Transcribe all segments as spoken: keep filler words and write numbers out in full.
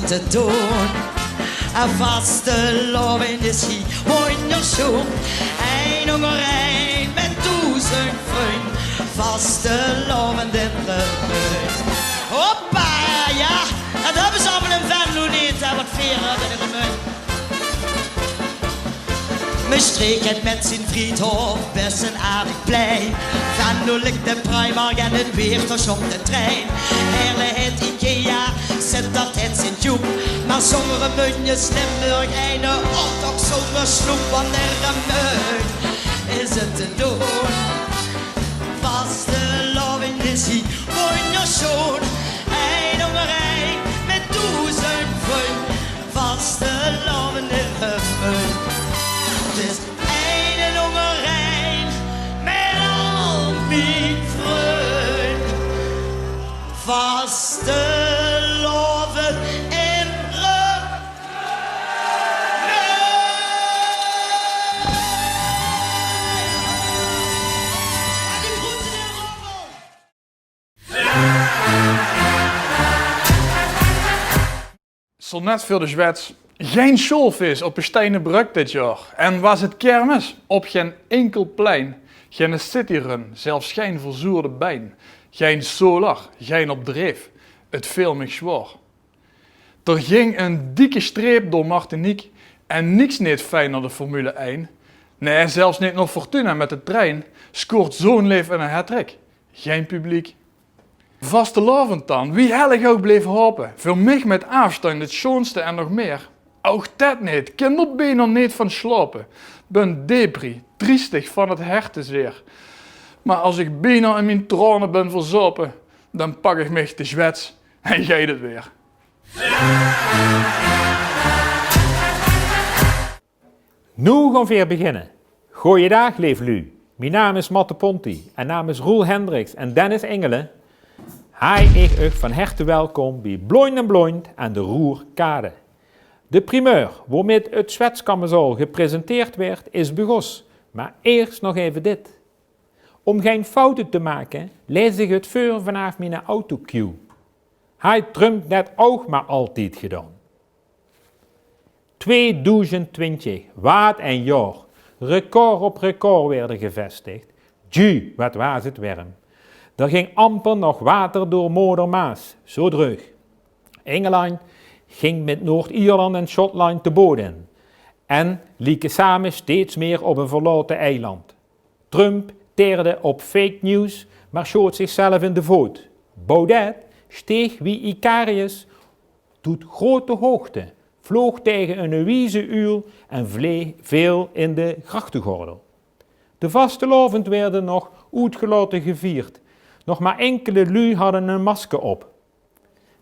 te doon. En vastelaovend is hie wondersjoon. Ein ónger ein mit doezend vrunj. Vastelaovend in de Remunj. Hoppa, jao. En det höbbe ze allemaol in Venlo neet, hè, waat veer höbbe in de Remunj. Mestreech haet mit zien Vriethof bès ein aardig plein. Venlo ligk de Primark en in Weert, dao sjteit de trein. Heële haet Ikea, Zitterd haet Sint-Joep. Mer zónger Remunj is Limburg eine optoch zónger snoep. Wanneer Remunj is 't te doon. Vastelaovend is hie wondersjoon. Ein ónger ein mit doezend vrunj. Vastelaovend in Remunj. 't Is ein ónger ein mit al mien vrunj. Vastelaovend in Remunj. Sonnet veur de Zwets. Gein sjoolfees op de Steine Brök dit jaor. En waas 't kermis? Op gein inkel plein. Geine cityrun, zelfs gein verzoerde bein. Gein solar, gein op dreef. 't Veel mich zwaor. D'r ging ein dikke streep door Martinique en niks neet fijn nao de Formule ein. Nae, zelfs neet nao Fortuna mit de trein. Scoort zo'n leef eine hattrick. Gein publiek. Vastelaovend dan, wie hel ich ouch bleef haope. Veur mich mit aafstandj 't sjoonste en nog mieë. Ouch det neet, kin d'r bienao neet van slaope. Bin depri, triestig van 't hertezweer. Mer es ich bienao in mien traone bin verzaope, dan pak ich mich de Zwets en geit 't weer. Noe gaon veer beginne. Goojendaag, leef luuj. Mien naam is Matte Ponti en namens Roel Hendriks en Dennis Engelen haaj ich uch van herte welkom bie Blondj en Blondj aan de Roerkade. De primeur, woomit 't Zwetskamezaol gepresenteerd weurt, is begós. Mer iers nog effe dit. Óm gein foute te make, laes ich 't veur vanaaf miene autocue. Haaj Trump det ouch mer altied gedaon. Tweedoezend twintjig, waat ein jaor. Record op record weerde gevestig. Ju, waat waas 't werm. D'r ging amper nog water door moder Maas, zo dreug. Engelandj ging mit Noord-Ierlandj en Sjotlandj te bode in en lieke same steeds mieë op ein verlaote eilandj. Trump teerde op fake news, mer sjoot zichzelf in de voot. Baudet steeg wie Icarius tot grote hoogte, vloog taenge eine wieze uul en vle-, veel in de grachtegordel. De vastelaovend weerde nog oetgelaote gevierd. Nog mer inkele luuj hadde ein masker op.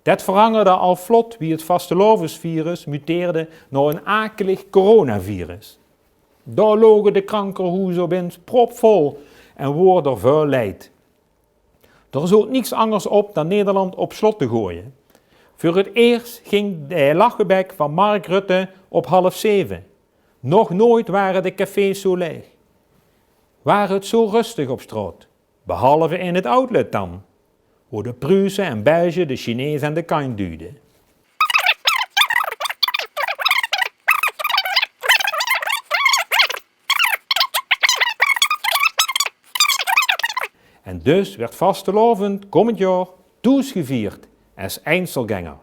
Det verangerde al vlot wie 't vastelaovesvirus muteerde nao ein akelig coronavirus. Dao loge de krankerhoezer opins propvol en woort d'r väöl leid. D'r zoot niks angers op dan Nederland op slot te goeaje. Veur 't iers ging de lachebek van Mark Rutte op half zeve. Nog noeats wore de cafés zo laeg. Wore 't zo rustig op straot. Behalve in 't outlet dan, wo de Pruuse en Belzje de Chinees aan de kantj duujde. En dus weurt vastelaovend kómmend jaor thoes gevierd es einzelganger,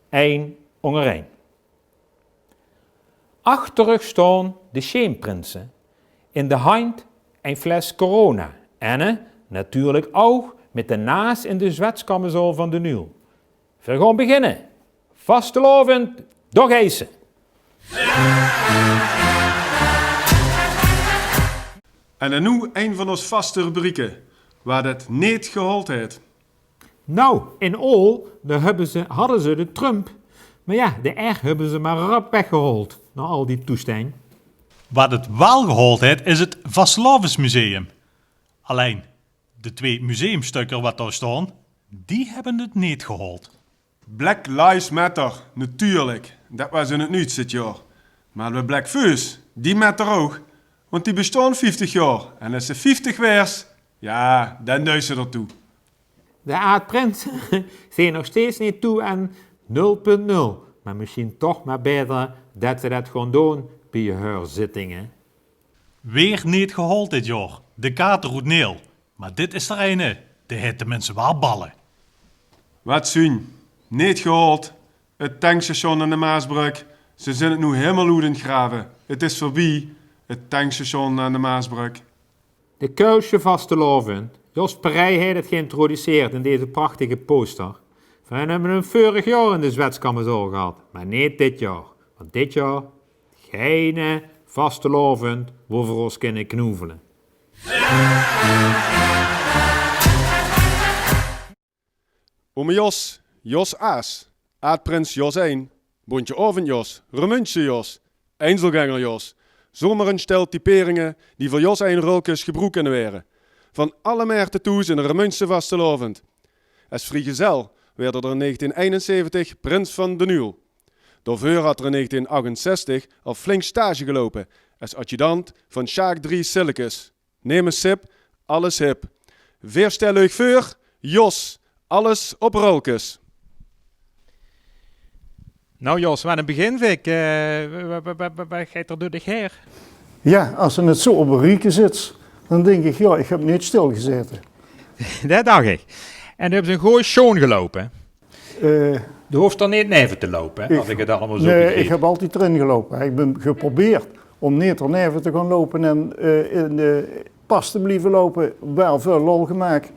ein ónger ein. Achter uch staon de Sjeemprinse, in de handj ein fles corona en, eh, natuurlik ouch mit de naas in de zwetskamezaol van D'n Uul. Veer gaon beginne. Vastelaovend, dao geis se. En dan noe ein van ós vaste rubrieke, waat 't neet gehaold haet. Nou, in Aol, dao höbbe ze, hadde ze de Trump. Mer jao, de R höbbe ze mer rap weggehaold, nao al die toestendj. Waat 't waal gehaold haet, is 't Vastelaovesmuseum. Allein, de twee museumstökker waat dao staon, die höbbe 't neet gehaold. Black Lives Matter, natuurlik. Det waas in 't nuuts dit jaor. Mer de Bläkfeus, die matter ouch. Want die bestaon vieftig jaor. En es se vieftig waers, jao, dan duis se d'r toe. De aad-prinse zeen nog steeds neet toe aan nul punt nul. Mer mesjien toch mer baeter det we det gaon doon bie häör zittinge. Weer neet gehaold dit jaor. De kater oet Neel. Mer dit is d'r eine, dae haet tenminste waal balle. Waat zuun. Neet gehaold. 't Tankstation aan de Maasbrök. Ze zeen 't noe hielemaol oet aan 't grave. 't Is veurbie. 't Tankstation aan de Maasbrök. De Kuilsje vastelaovend. Jos Perij haet 't geïntroduceerd in deze prachtige poster. Veer höbbe 'm veurig jaor in de zwetskamezaol gehad, mer neet dit jaor. Want dit jaor geine vastelaovend wo veer ós kinne knoevele. Ome Jos, Jos Aas, aad-prins Jos ein, Bóntje Aovend Jos, Remunjse Jos, Einzelgänger Jos. Zomer ein stel typeringe die veur Jos ein Rölkes gebroek kinne waere. Van alle merte toes in de Remunjse vastelaovend. Es vriegezel waerde d'r in negentien einenzeventig prins van D'n Uul. Daoveur had d'r in negentien achtenzestig al flink stage geloupe es adjudant van Sjaak Drie Sillekes. Neem 'm sip, alles hip. Veer stelle uch veur, Jos, alles op Rölkes. Nou Jos, waat ein begin, vin ich. Eh, wa-, wa-, wa-, wa-, waat geit d'r door dich haer? Jao, es se 't zoe op ein rieke zits, dan dink ich, jao, ich höb neet stilgezaete. Det dach ich. En doe höbs ein gooj sjoon geloupe. Eh, Doe hoofs d'r neet neve te loupe, hè, ich, es ich 't allemaol zoe nae, ich begrip. Höb altied d'rin geloupe. Ich bin geprobeerd óm neet d'rneve te gaon loupe en, eh, in de pas te blieve loupe. Waal väöl lol gemaak.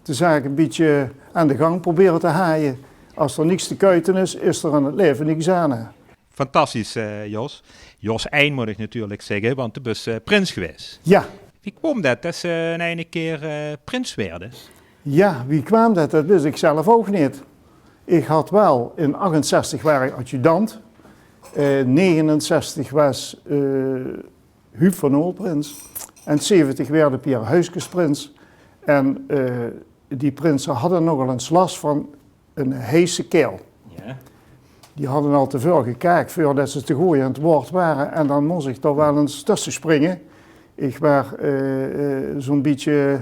De zaak e bietje aan de gang probere te haje. Es d'r niks te kuite is, is d'r in 't laeve niks aan, hè. Fantastisch, eh, Jos. Jos ein mót ich natuurlik zègke, want doe bös, eh, prins gewaes. Jao. Wie kwaam det, det se in eine kier, eh, prins waerdes? Jao, wie kwaam det? Det wis ich zelf ouch neet. Ich had waal, in achtenzestig waas ich adjudant. Eh, negenenzestig waas, eh, Huub van Oel prins. En zeventig waerde Pierre Huiskes prins. En, eh, die prinse hadde nogal ins las van eine heise kael. Jao. Die hadde al te väöl gekaak veurdet ze te gooj aan 't waord wore. En dan mós ich dao waal ins tösse springe. Ich waar, eh, eh, zoe'n bietje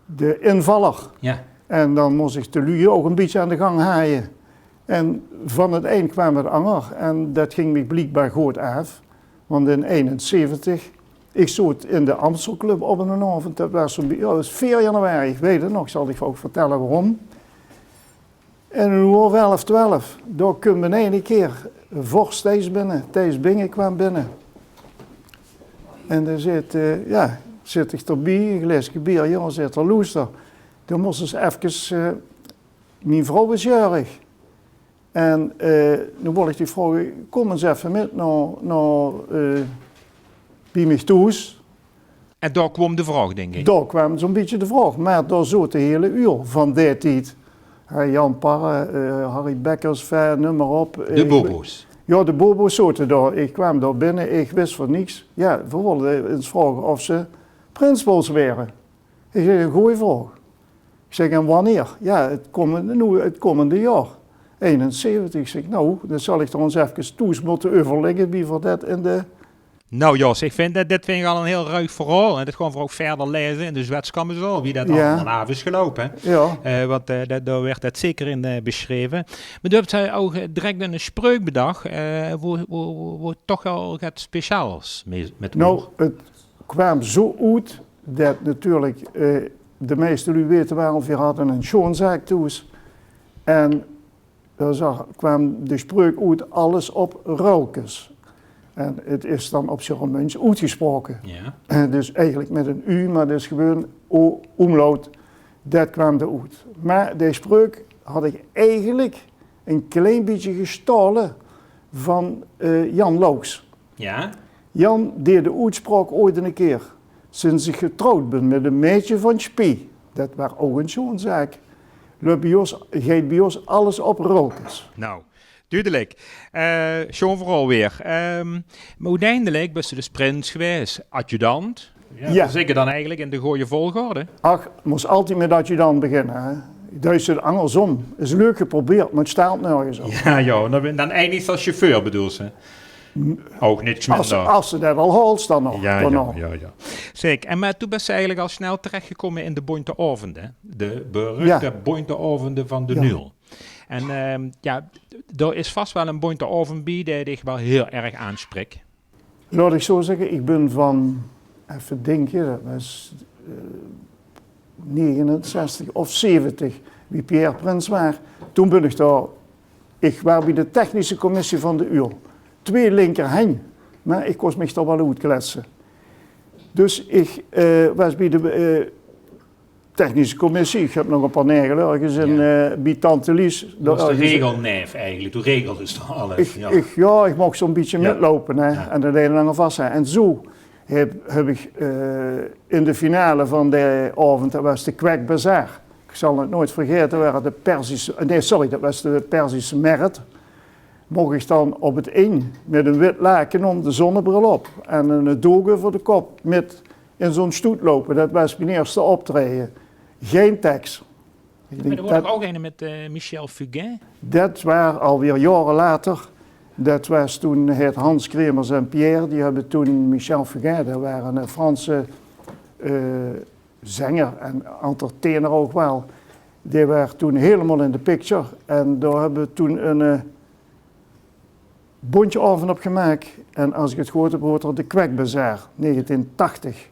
de invaller. Jao. En dan mós ich de luuj ouch e bietje aan de gang haje. En van 't ein kwaam 't anger. En det ging mich bliekbaar good aaf. Want in einenzeventig, ich zoot in de Amstelclub op 'nen aovend. Det waas zoe'n bie-, jao, det waas veer januari. Ich weit 't nog, zal ich ouch vertèlle waorom. En toen waor 't elf twelf. Dao kump in eine kier vors Thijs binne. Thijs Binge kwaam binne. En dae zaet, eh, jao, zit ich d'rbie, e glaeske beer, jao, zaet 'r, loester. Doe mós ins efkes, eh, mien vrouw is jäörig. En, eh, noe wol ich dich vraoge, kóm ins effe mit nao, nao, eh, bie mich thoes. En dao kwaam de vraog, dink ich. Dao kwaam zoe'n bietje de vraog, mer dao zoot de hiele uul van dae tied. Hè, Jan Parre, eh, Harry Bekkers, enfin, neum mer op. De bobo's. Jao, de bobo's zote dao. Ich kwaam dao binne, ich wis van niks. Jao, veer wólle ins vraoge of se prins wils waere. Ich zèk, 'n gooj vraog. Ich zèk, en wanneer? Jao, 't kómmende, noe, 't kómmende jaor. Einenzeventig. Ich zèk, noe, dan zal ich d'r ins efkes thoes mótte euverlègke wie veer det in de... Nou Jos, ich vinj det, dit vinj ich al ein hieël ruig verhaol. En det gaon veer ouch wiejer laeze in de zwetskamezaol, wie det allemaol aaf is geloupe, hè. Jao. Eh, want, eh, det, dao waert det zeker in, eh, besjreve. Mer doe höbs, eh, ouch, eh, direk ein spreuk bedach, eh, wo, wo, wo, wo toch waal get speciaals mit, mit... Nou, 't kwaam zoe oet det natuurlik, eh, de meiste luuj weite waal, veer hadde ein sjoonzaak thoes. En dao zag, kwaam de spreuk oet: alles op Rölkes. En 't is dan op z'n Remunjs oetgesproke. Jao. Eh, dus eigelik mit ein u, mer det is gewoon o-, omlaut. Det kwaam d'r oet. Mer die spreuk had ich eigelik ein klein bietje gestaole van, eh, Jan Laux. Jao? Jan deeg de oetspraok ooit ein kier: sinds ich getrouwd bin mit e maedje van Spie, det waar ouch ein sjoonzaak, löp bie ós, geit bie ós alles op Rölkes. Nou, dudelik. Eh, sjoon verhaol weer. Ehm, mer oeteindelik bös se dus prins gewaes, adjudant. Jao. Jao. Zeker dan eigelik in de gooj volgorde. Ach, mós altied mit adjudant beginne, hè. Doon ze 't angersóm. Is leuk geprobeerd, mer 't staat nörges op. Jao, jao, dan, dan eindigs se es sjefeur, bedoels se? Ouch niks minder. Es, es se det al haols, dan nog. Jao, dan jao, nog. Jao, jao. Zèk, en mer doe bös eigelik al snel terechgekómme in de Bóntje Aovende, hè? De beruchte Bóntje Aovende van D'n Uul. En ehm, ja, d'r is vas wel 'ne bónte aovend bie dae dich wel hiel erg aansprik. Laot ich zo zègke, ich bön van, effe dinke, det waas eh, negenenzestig of zeventig, wie Pierre prins waar. Toen bön ich dao, ich waar bie de technische commissie van de Uul. Twee linkerhenj, mer ich kós mich dao wel oetkletse. Dus ich eh, waas bie de eh, technische commissie. Ich höb nog e paar naegel örges in, eh, bie tante Lies. Doe waas de regelnaef eigelik. Doe regeldes alles. Ich, ja, ich moch zo'n bietje mitloupe, hè. En det ein en anger vas, hè. En zo höb, höb ich eh, in de finale van dae aovend, det waas de Kwek Bazaar. Ich zal 't noeit vergaete, ware de Perzische, nae, sorry, det waas de Perzische Merret. Moch ich dan op 't ein mit e wit lake óm, de zonnebril op en 'ne dook euver de kop, mit in zo'n stoet loupe. Det waas mien ierste optraeje. Gein teks. Ich dink det ouch eine mit eh, Michel Fugain. Det waar alweer jaore later. Det waas toen, het Hans Kremers en Pierre, die höbbe toen Michel Fugain, det waar 'ne Franse eh, zenger en entertainer ouch wel. Dae waar toen hielemaol in de picture. En dao höbbe we toen 'ne eh, bóntje aovend op gemaak. En as ich 't good höb, hoot d'r de Kwek Bazaar, negentien tachtig.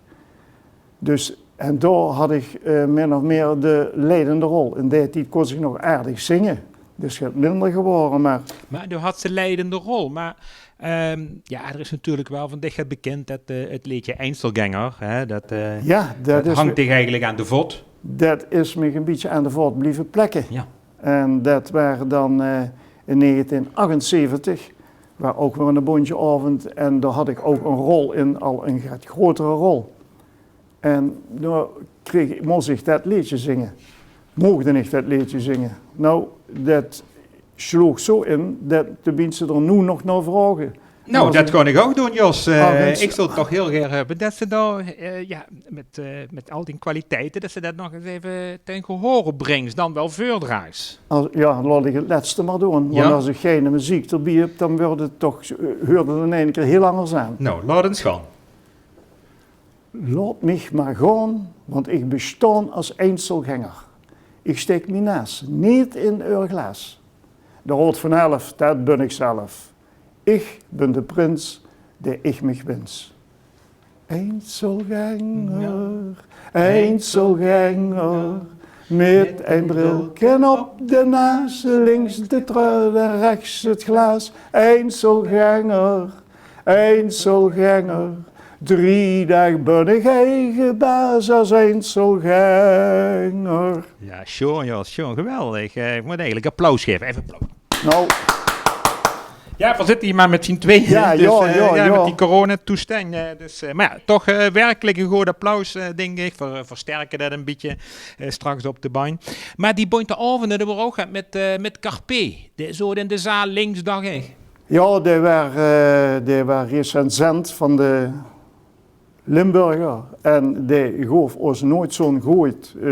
Dus, en dao had ich eh, min of mier de leidende rol. In dae tied kós ich nog aardig zinge. Dus 't is get minder gewaore, mer... Mer doe hads de leidende rol. Mer ehm, ja, d'r is natuurlik wel van dich get bekind det eh, 't leedje Einzelgänger, hè, det eh, ja, det hangt dich eigelik aan de vot. Det is mich e bietje aan de vot blieve plekke. Ja. En det waar dan eh, in negentien achtenzeventig, waar ouch weer 'ne bóntje aovend. En dao had ich ouch 'n rol in, al 'n get grotere rol. En dao kreeg, mós ich det leedje zinge. Moogde ich det leedje zinge. Nou, det sloog zo in det de minse d'r noe nog nao vraoge. Nou, det gaon ich ouch doon, Jos. Eh, ich zól toch hiel gaer höbbe det se dao eh, ja, mit eh, mit al die kwaliteite, det se det nog ins effe ten gehore brings, dan wel veurdraags. As, ja, laot ich 't lètste mer doon. Want as ich gein meziek d'rbie höb, dan weurt 't toch, eh, huurt 't in eine kier hiel angers aan. Nou, laot ins gaon. Laot mich mer gaon, want ich bestaon as Einzelgänger. Ich staek mien naas neet in eur glaas. De Raod van Elf, det bön ich zelf. Ich bön de prins dae ich mich wins. Einzelgänger, Einzelgänger, mit ein brilke op de naas, links de trui en rechts 't glaas. Einzelgänger, Einzelgänger, drie daag bön ich eige baas as Einzelgänger. Ja, sjoon, Jos, sjoon, geweldig. Eh, ich mót eigelik applaus gaeve. Effe applaus. Nou. Ja, veer zitte hie mer mit zien tweeë. Ja, dus, ja, eh, ja, ja, mit die coronatoesteng. Eh, dus, eh, mer ja, toch eh, werkelik e good applaus, eh, dink ich. Veer eh, versterke det e bietje eh, straks op de baan. Mer die bónte aovende, det waar ouch mit, eh, mit Carpé. Dae zoot in de zaal links, dach ich. Ja, dae waar, eh, dae waar recensent van de Limburger. En dae goof ós noeit zo'n gooid eh,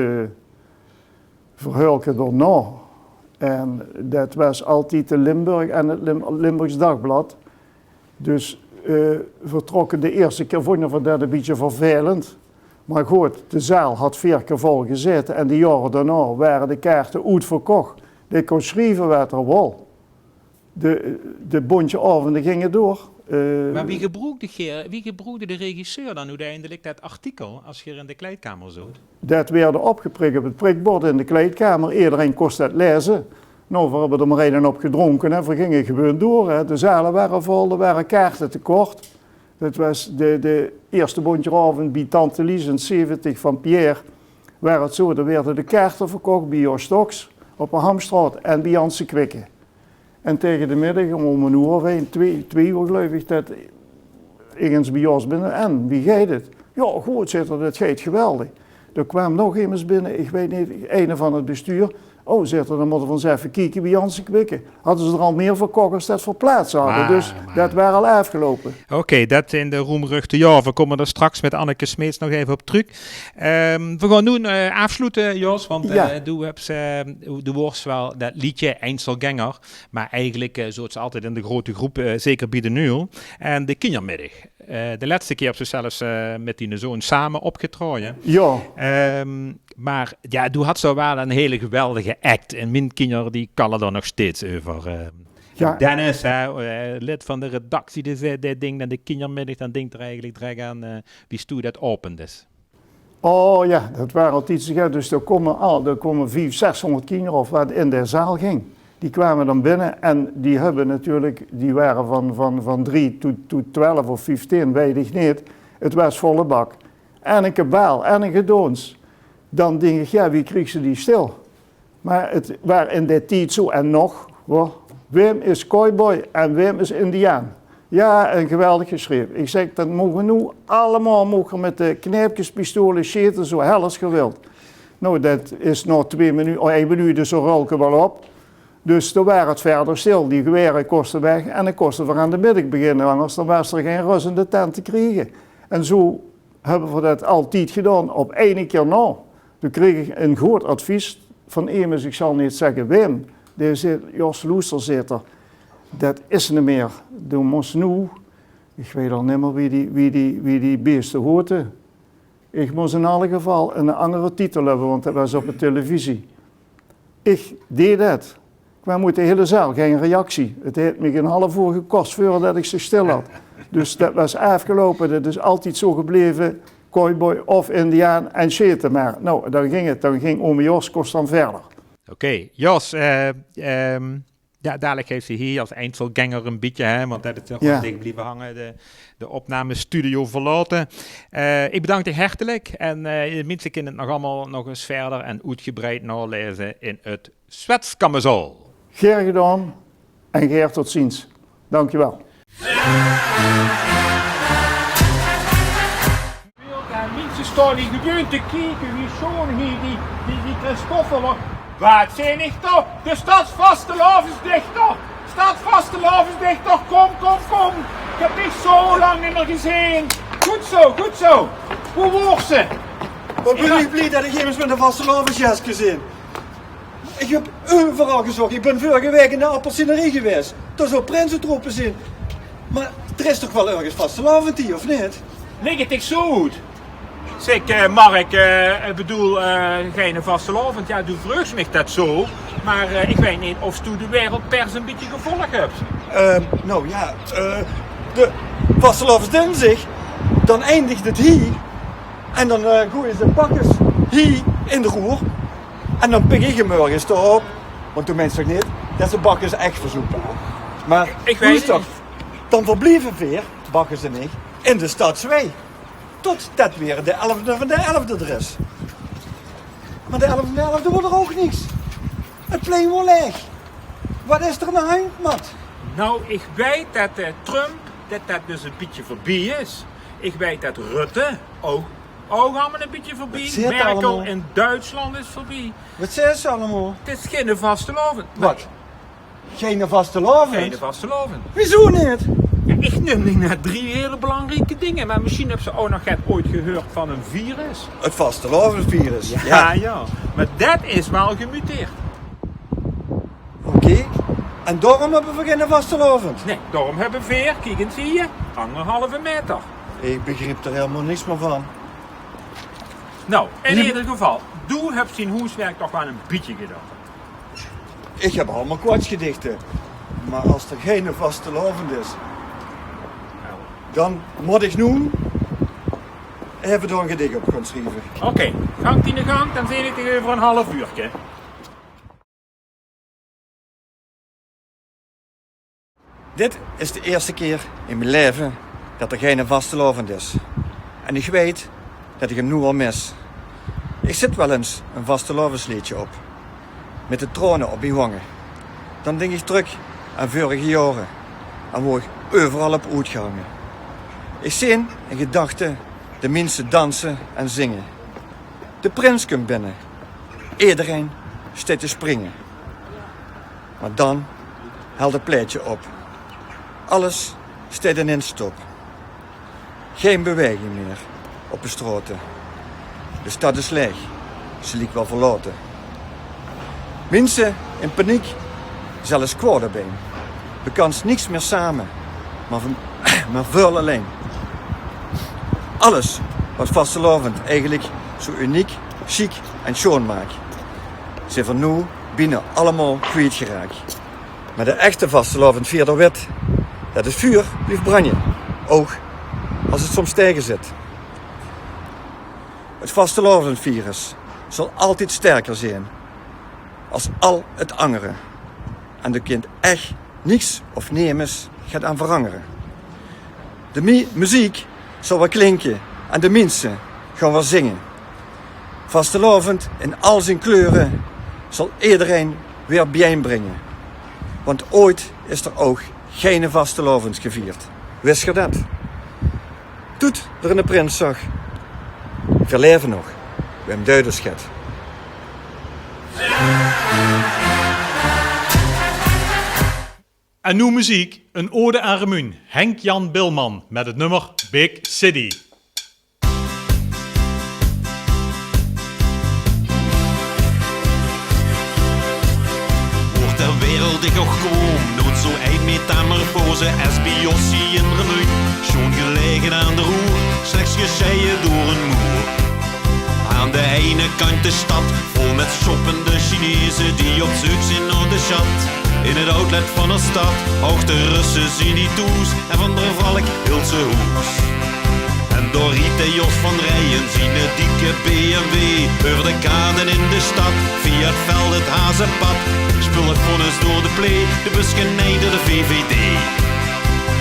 verhäölke daonao. En det waas altied de Limburg en 't Lim-, Limburgs Dagblad. Dus eh, veer trokke de ierste kier, vónje veer det e bietje vervelend. Mer good, de zaal had veer kier vol gezaete en de jaore daonao ware de kaarte oetverkoch. Dae kós sjrieve waat 'r wól. De, de bóntje aovende ginge door. Eh, mer wie gebroekde geer, wie gebroekde de regisseur dan oeteindelik det artikel as geer in de kleidkamer zoot? Det weerde opgeprik op 't prikbord in de kleidkamer. Ederein kós det laeze. Nou, veer höbbe d'r mer eine op gedrónke en veer ginge gewoon door, hè. De zale ware vol, d'r ware kaarte te kort. Det waas de, de ierste bóntje aovend bie tante Lies in zeventig van Pierre. Waar 't zo, dao weerde de kaarte verkoch bie Jos Stocks op de Hamstraot en bie Janse Kwikke. En taenge de middig, óm, óm ein oer of ein, twee, twee oer gleuf ich, det ich ins bie Jos binne. "En, wie geit 't?" "Ja, good," zaet 'r, "det geit geweldig." D'r kwaam nog emes binne, ich weit neet, eine van 't bestuur. "O," zaet 'r, "dan mótte v'r ins effe kieke bie Janse Kwikke. Hadde ze d'r al mier verkoch as det v'r plaats hadde." Dus det waar al aafgeloupe. Oké, det in de roemruchte. Ja, veer kómme d'r straks mit Anneke Smeets nog effe op trök. Ehm, veer gaon noe eh, aafsloete, Jos, want eh, doe höbs, eh, doe waors wel det leedje Einzelgänger. Mer eigelik eh, zoot ze altied in de grote groep, eh, zeker bie de Uul. En de kinjermiddig. Eh, de lètste kier höbs se zelfs eh, mit diene zoon same opgetraoje. Ja. Ehm, Mer jao, doe hads zoe waal 'n hele geweldige act. En mien kinjer die kalle d'r nog steeds euver. Eh, Jao. Dennis, hè, eh, lid van de redactie, die zag, die dink aan de kinjermiddig, dan dink d'r eigelik direk aan, eh, wie stoe det opende is. Oh jao, det waor altied zoe, hè. Dus d'r kome al, d'r kome vief, zeshóngerd kinjer of waat in de zaal ging. Die kwame dan binne en die höbbe natuurlik, die waore van, van, van drie tot, tot twelf of vieftien, weit ich neet. 't Waas volle bak. En 'n kabaal en 'n gedoons. Dan dink ich, jao, wie krieg ze die stil? Mer 't waor in dae tied zoe en nog, huur. Waem is cowboy en waem is indiaan? Jao, en geweldig gesjreve. Ich zèk, det moge noe allemaol, moge mit de kneepkespistole sjete, zoe hel es geer wilt. Noe, det is nao twieë minute, oh, ein minuut is zoe'n rolke waal op. Dus dao waor 't wiejer stil. Die gewere koste weg en dan koste v'r aan de middig beginne, angers dan waas d'r gein rös in de tent te kriege. En zoe höbbe v'r det altied gedaon, op eine kier nao. Doe kreeg ich ein good advies van emes, ich zal neet zègke waem. Dae zag: "Jos, loester," zaet 'r, "det is neet mier. Doe mós noe," ich weit al nimmer wie die, wie die, wie die beeste hote. Ich mós in alle geval 'n angere titel höbbe, want det waas op de televisie. Ich deej det. Mer moot de hiele zaal, gein reactie. 't Haet mich 'n haaf oer gekos veurdet ich ze stil had. Dus det waas aafgeloupe. Det is altied zoe gebleve. Cowboy of indiaan en sjete mer. Noe, dan ging 't. Dan ging ome Jos, kós dan wiejer. Oké, Jos, eh, ehm, jao, dalik geis se hie es einzelganger 'n bietje, hè, want det is toch waal dich blieve hange, de, de opnamestudio verlaote. Eh, ich bedank dich hertelik en, eh, de minse kinne 't nog allemaol nog ins wiejer en oetgebreid naolaeze in 't Zwetskamezol. Gaer gedaon en gaer tot ziens. Dankjewel. Minse staon hie gewoon te kieke, wie sjoon hie die, die, die Christoffel. Waat zeen ich toch? De stadsvastelaovesdichter! Stadsvastelaovesdichter, kom, kom, kom! Ich höb dich zo lang neet mier gezeen. Good zo, good zo. Wie waors se? Waat bön ich blie det ich emes mit ein vastelaovesjeske zeen. Ich höb euveral gezóch. Ich bön vörige waek in de appelsinerie gewaes. Dao zów Prinse te rope zeen. Mer d'r is toch waal örges vastelaovend hie, of neet? Lik 't dich zo good? Zèk, eh, Mark, eh, ich bedoel, eh, geine vastelaovend. Jao, doe vreugs mich det zo. Mer, eh, ich weit neet of doe de wereldpers 'n bietje gevolg höbs. Ehm, noe jao, eh, de vastelaovesdinsdig, dan eindig 't hie. En dan, eh, goeje ze bakkes hie in de roer. En dan pik ich 'm mörges d'rop. Want doe meins toch neet det ze bakkes ech verzoepe? Mer ich weit 't neet. Dan verblieve veer, bakkes en ich, in de stadswei. Totdet weer de elfde van de elfde d'r is. Mer de elfde van de elfde woort d'r ouch niks. 't Plein woor laeg. Waat is d'r aan de hand, Mat? Noe, ich weit det, eh, Trump, det det dus 'n bietje veurbie is. Ich weit det Rutte ouch, ouch allemaol 'n bietje veurbie. Merkel allemaol in Duitsland is veurbie. Waat zaes se allemaol? 't Is geine vastelaovend. Waat? Geine vastelaovend? Geine vastelaovend. Wieso neet? Jao, ich neum dich nao drie hele belangrieke dinger, mer mesjien höbs se ouch nog get ooit gehuurd van 'n virus. 't Vastelaovesvirus? Jao, jao. Mer det is waal gemuteerd. Oké. En daorum höbbe veer geine vastelaovend? Nae, daorum höbbe veer, kiek ins hie, angerhalve maeter. Ich begriep d'r hielemaol niks mier van. Noe, in eder geval, doe höbs dien hoeswerk toch waal 'n bietje gedaon. Ich höb allemaol kwatsgedichte. Mer es d'r geine vastelaovend is, dan mót ich noe effe dao 'n gedich op gaon sjrieve. Oké, gank diene gank, dan zeen ich dich euver 'n haaf uurke. Dit is de ierste kier in mien laeve det d'r geine vastelaovend is. En ich weit det ich 'm noe al mis. Ich zèt waal ins ein vastelaovesleedje op, mit de traone op mien wange. Dan dink ich trök aan vörige jaore en wo ich euveral op oet gehange. Ich zeen in gedachte de minse danse en zinge. De prins kump binne. Ederein steit te springe. Mer dan helt 't plaetje op. Alles steit inins stop. Gein bewaeging mier op de straote. De stad is laeg. Ze liek waal verlaote. Minse in paniek, zelfs kwaod op ein. Bekans niks mier same, mer, mer väöl allein. Alles wat vastelaovend eigelik zo uniek sjiek en sjoon maak, zeen v'r noe bienao allemaol kwietgeraak. Mer de echte vastelaovendvierder wit det 't vuur blief branje, ouch es 't soms taegezit. 't Vastelaovendvirus zal altied sterker zeen es al 't angere. En dao kint ech niks of nemes get aan verangere. De mie-, meziek zal weer klinke en de miense gaon weer zinge. Vastelaovend in al zien kleure zal ederein weer biejeinbringe. Want ooit is d'r ouch geine vastelaovend gevierd. Wis geer det? Toet d'r eine prins zag: "Veer laeve nog, wae 'm duid is, get." En noe meziek, een ode aan Remunj, Henk Jan Bilman met het nummer Big City. Woort ter wereld ich och koom, noets zoe ein metamorfose es bie Jossie in Remunj. Sjoon gelege aan de roer, slechs gesjeie door ein moer. Aan de eine kantj de stad, vol met shoppende Chineze die op zeuk zeen nao de sjat. In het outlet van de stad, ouch de Russe zeen die thoes en van der Valk hilt ze hoes. En dao riet de Jos van Rijen ziene dikke B M W euver de kade in de stad, via 't veld, 't hazepad. Spul het vonnis door de plee, de bus geneid door de V V D.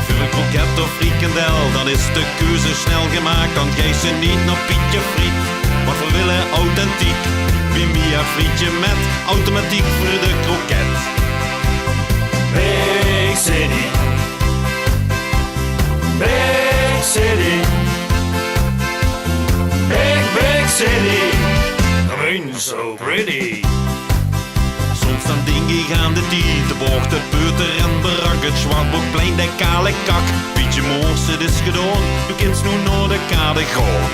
Veur ein kroket of frikandel, dan is de keuze snel gemaak. Dan geis se neet nao Pietje Friet, want veer wille authentiek. Bie mie e frietje met automatiek veur de kroket. Big City. Big City. Big, big city. Green, so pretty. Soms dan dink ich aan de tied, de bochte peuter en barak, 't Zwartboukplein, de kale kak. Pietje Moors, 't is gedaon, doe kins noe nao de kade gaon.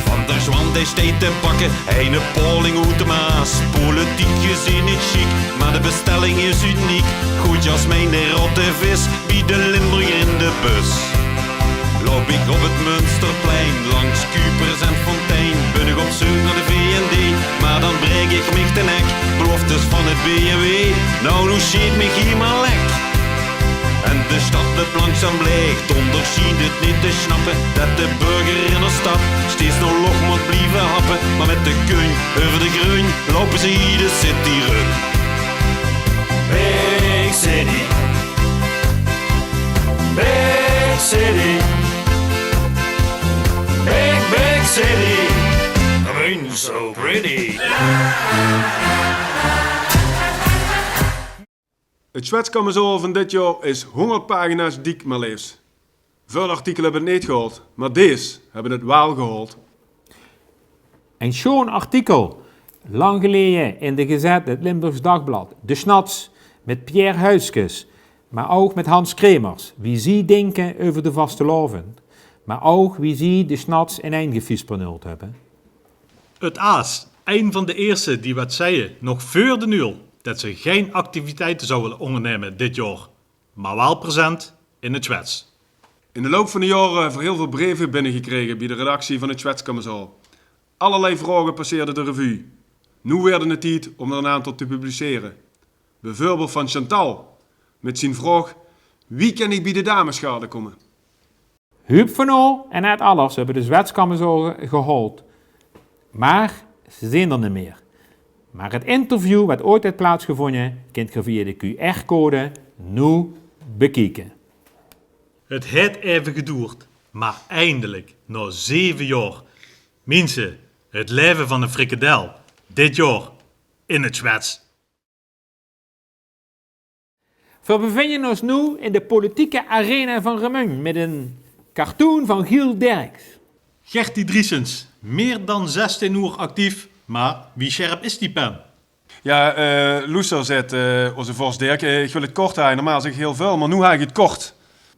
Van der Zwant, hae steit te bakke, eine paling oet de Maas. Politiek gezeen neet sjiek, mer de bestelling is uniek. Good jasmijn, de rotte vis, bie de Limburger in de bus. Loup ich op 't Munsterplein, langs Cupers en Fontein, bön ich op zeuk nao de V N D, mer dan braek ich mich de nek. Beloftes van 't B M W, nou, noe sjeet mich hie mer lek. En de stad löp langzaam laeg, dónders sjient 't neet te snappe det de burger in de stad steeds nog log mót blieve happe. Mer mit de kunj euver de grunj loupe ze hie de city run. Big city. Big city. Big, big city. Green, so pretty. 't Sjwetskamezool van dit jaor is hóngerd pagina's diek, mer leefs. Väöl artikele höbbe 't neet gehaold, mer dees höbbe 't waal gehaold. Ein sjoon artikel, lang geleje in de gezèt, 't Limburgs Dagblad, De Sjnats, mit Pierre Huiskes, mer ouch mit Hans Kremers, wie zie dinke euver de vastelaovend, mer ouch wie zie de sjnats inein gefiespernuld höbbe. 't Aas, ein van de ierste die waat zeie, nog veur de nuul, det ze gein activiteite zou wille óngernumme dit jaor, mer waal present in 't Sjwets. In de loup van de jaore höbbe v'r hiel väöl breve binnegekrege bie de redactie van 't Sjwetskamezool. Allerlei vraoge passeerde de revue. Noe waerde 't tied óm d'r ein aantal te publicere. Bieveurbeeld van Chantal mit zien vraog: "Wie kin ich bie de damesgarde kómme?" Huub van Ool en Ed Allers höbbe de Sjwetskamezool gehaold, mer ze zeen d'r neet mier. Mer 't interview waat ooit haet plaatsgevónje, kint geer via de Q R-code noe bekieke. 't Haet effe gedoerd, mer eindelik, nao zeve jaor, miense, 't laeve van ein frikandel, dit jaor in 't Sjwets. Veer bevinje ós noe in de politieke arena van Remunj mit ein cartoon van Giel Dirks. Gertie Driessens, mier dan zestien oer actief, mer wie sjerp is die pen? Jao, eh, loester, zaet, eh, ózze vors Dirk, eh, ich wil 't kort haje. Normaal zèk ich hiel väöl, mer noe haaj ich 't kort.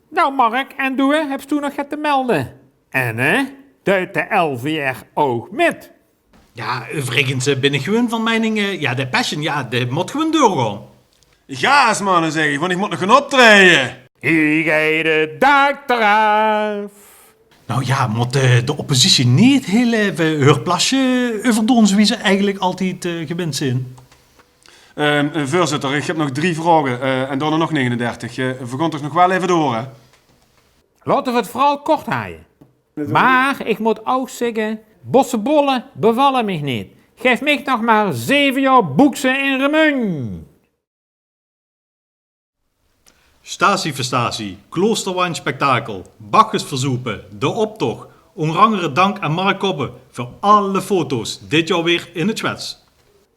Nou, Mark, en doe, höbs doe nog get te melde? En, hè? Duit de L V R ouch mit? Jao, euverigens, eh, bin ich gewoon van meining, eh, jao, de Passion, jao, dae mót gewoon doorgaon. Gaas, manne, zèk ich, want ich mót nog gaon optraeje. Hie geit 't daak d'raaf. Nou ja, mót de, de oppositie neet hiel eve häör plasje euverdoon, zoewie ze eigelik altied eh, gewend zeen? Ehm, eh, veurzitter, ich höb nog drie vraoge eh, en daonao nog negenendertig. Eh, veer gaon toch nog waal eve door, hè? Laote veer 't veural kort haje. Mer ich mót ouch zègke, bossebolle bevalle mich neet. Gaef mich nog mer zeve jaor boekse in Remunj. Stasie veur stasie, kloosterwandjspektakel, Bacchus verzoepe, de optoch, ónger angere dank aan Mark Kobbe veur alle foto's, dit jaor weer in 't Sjwets.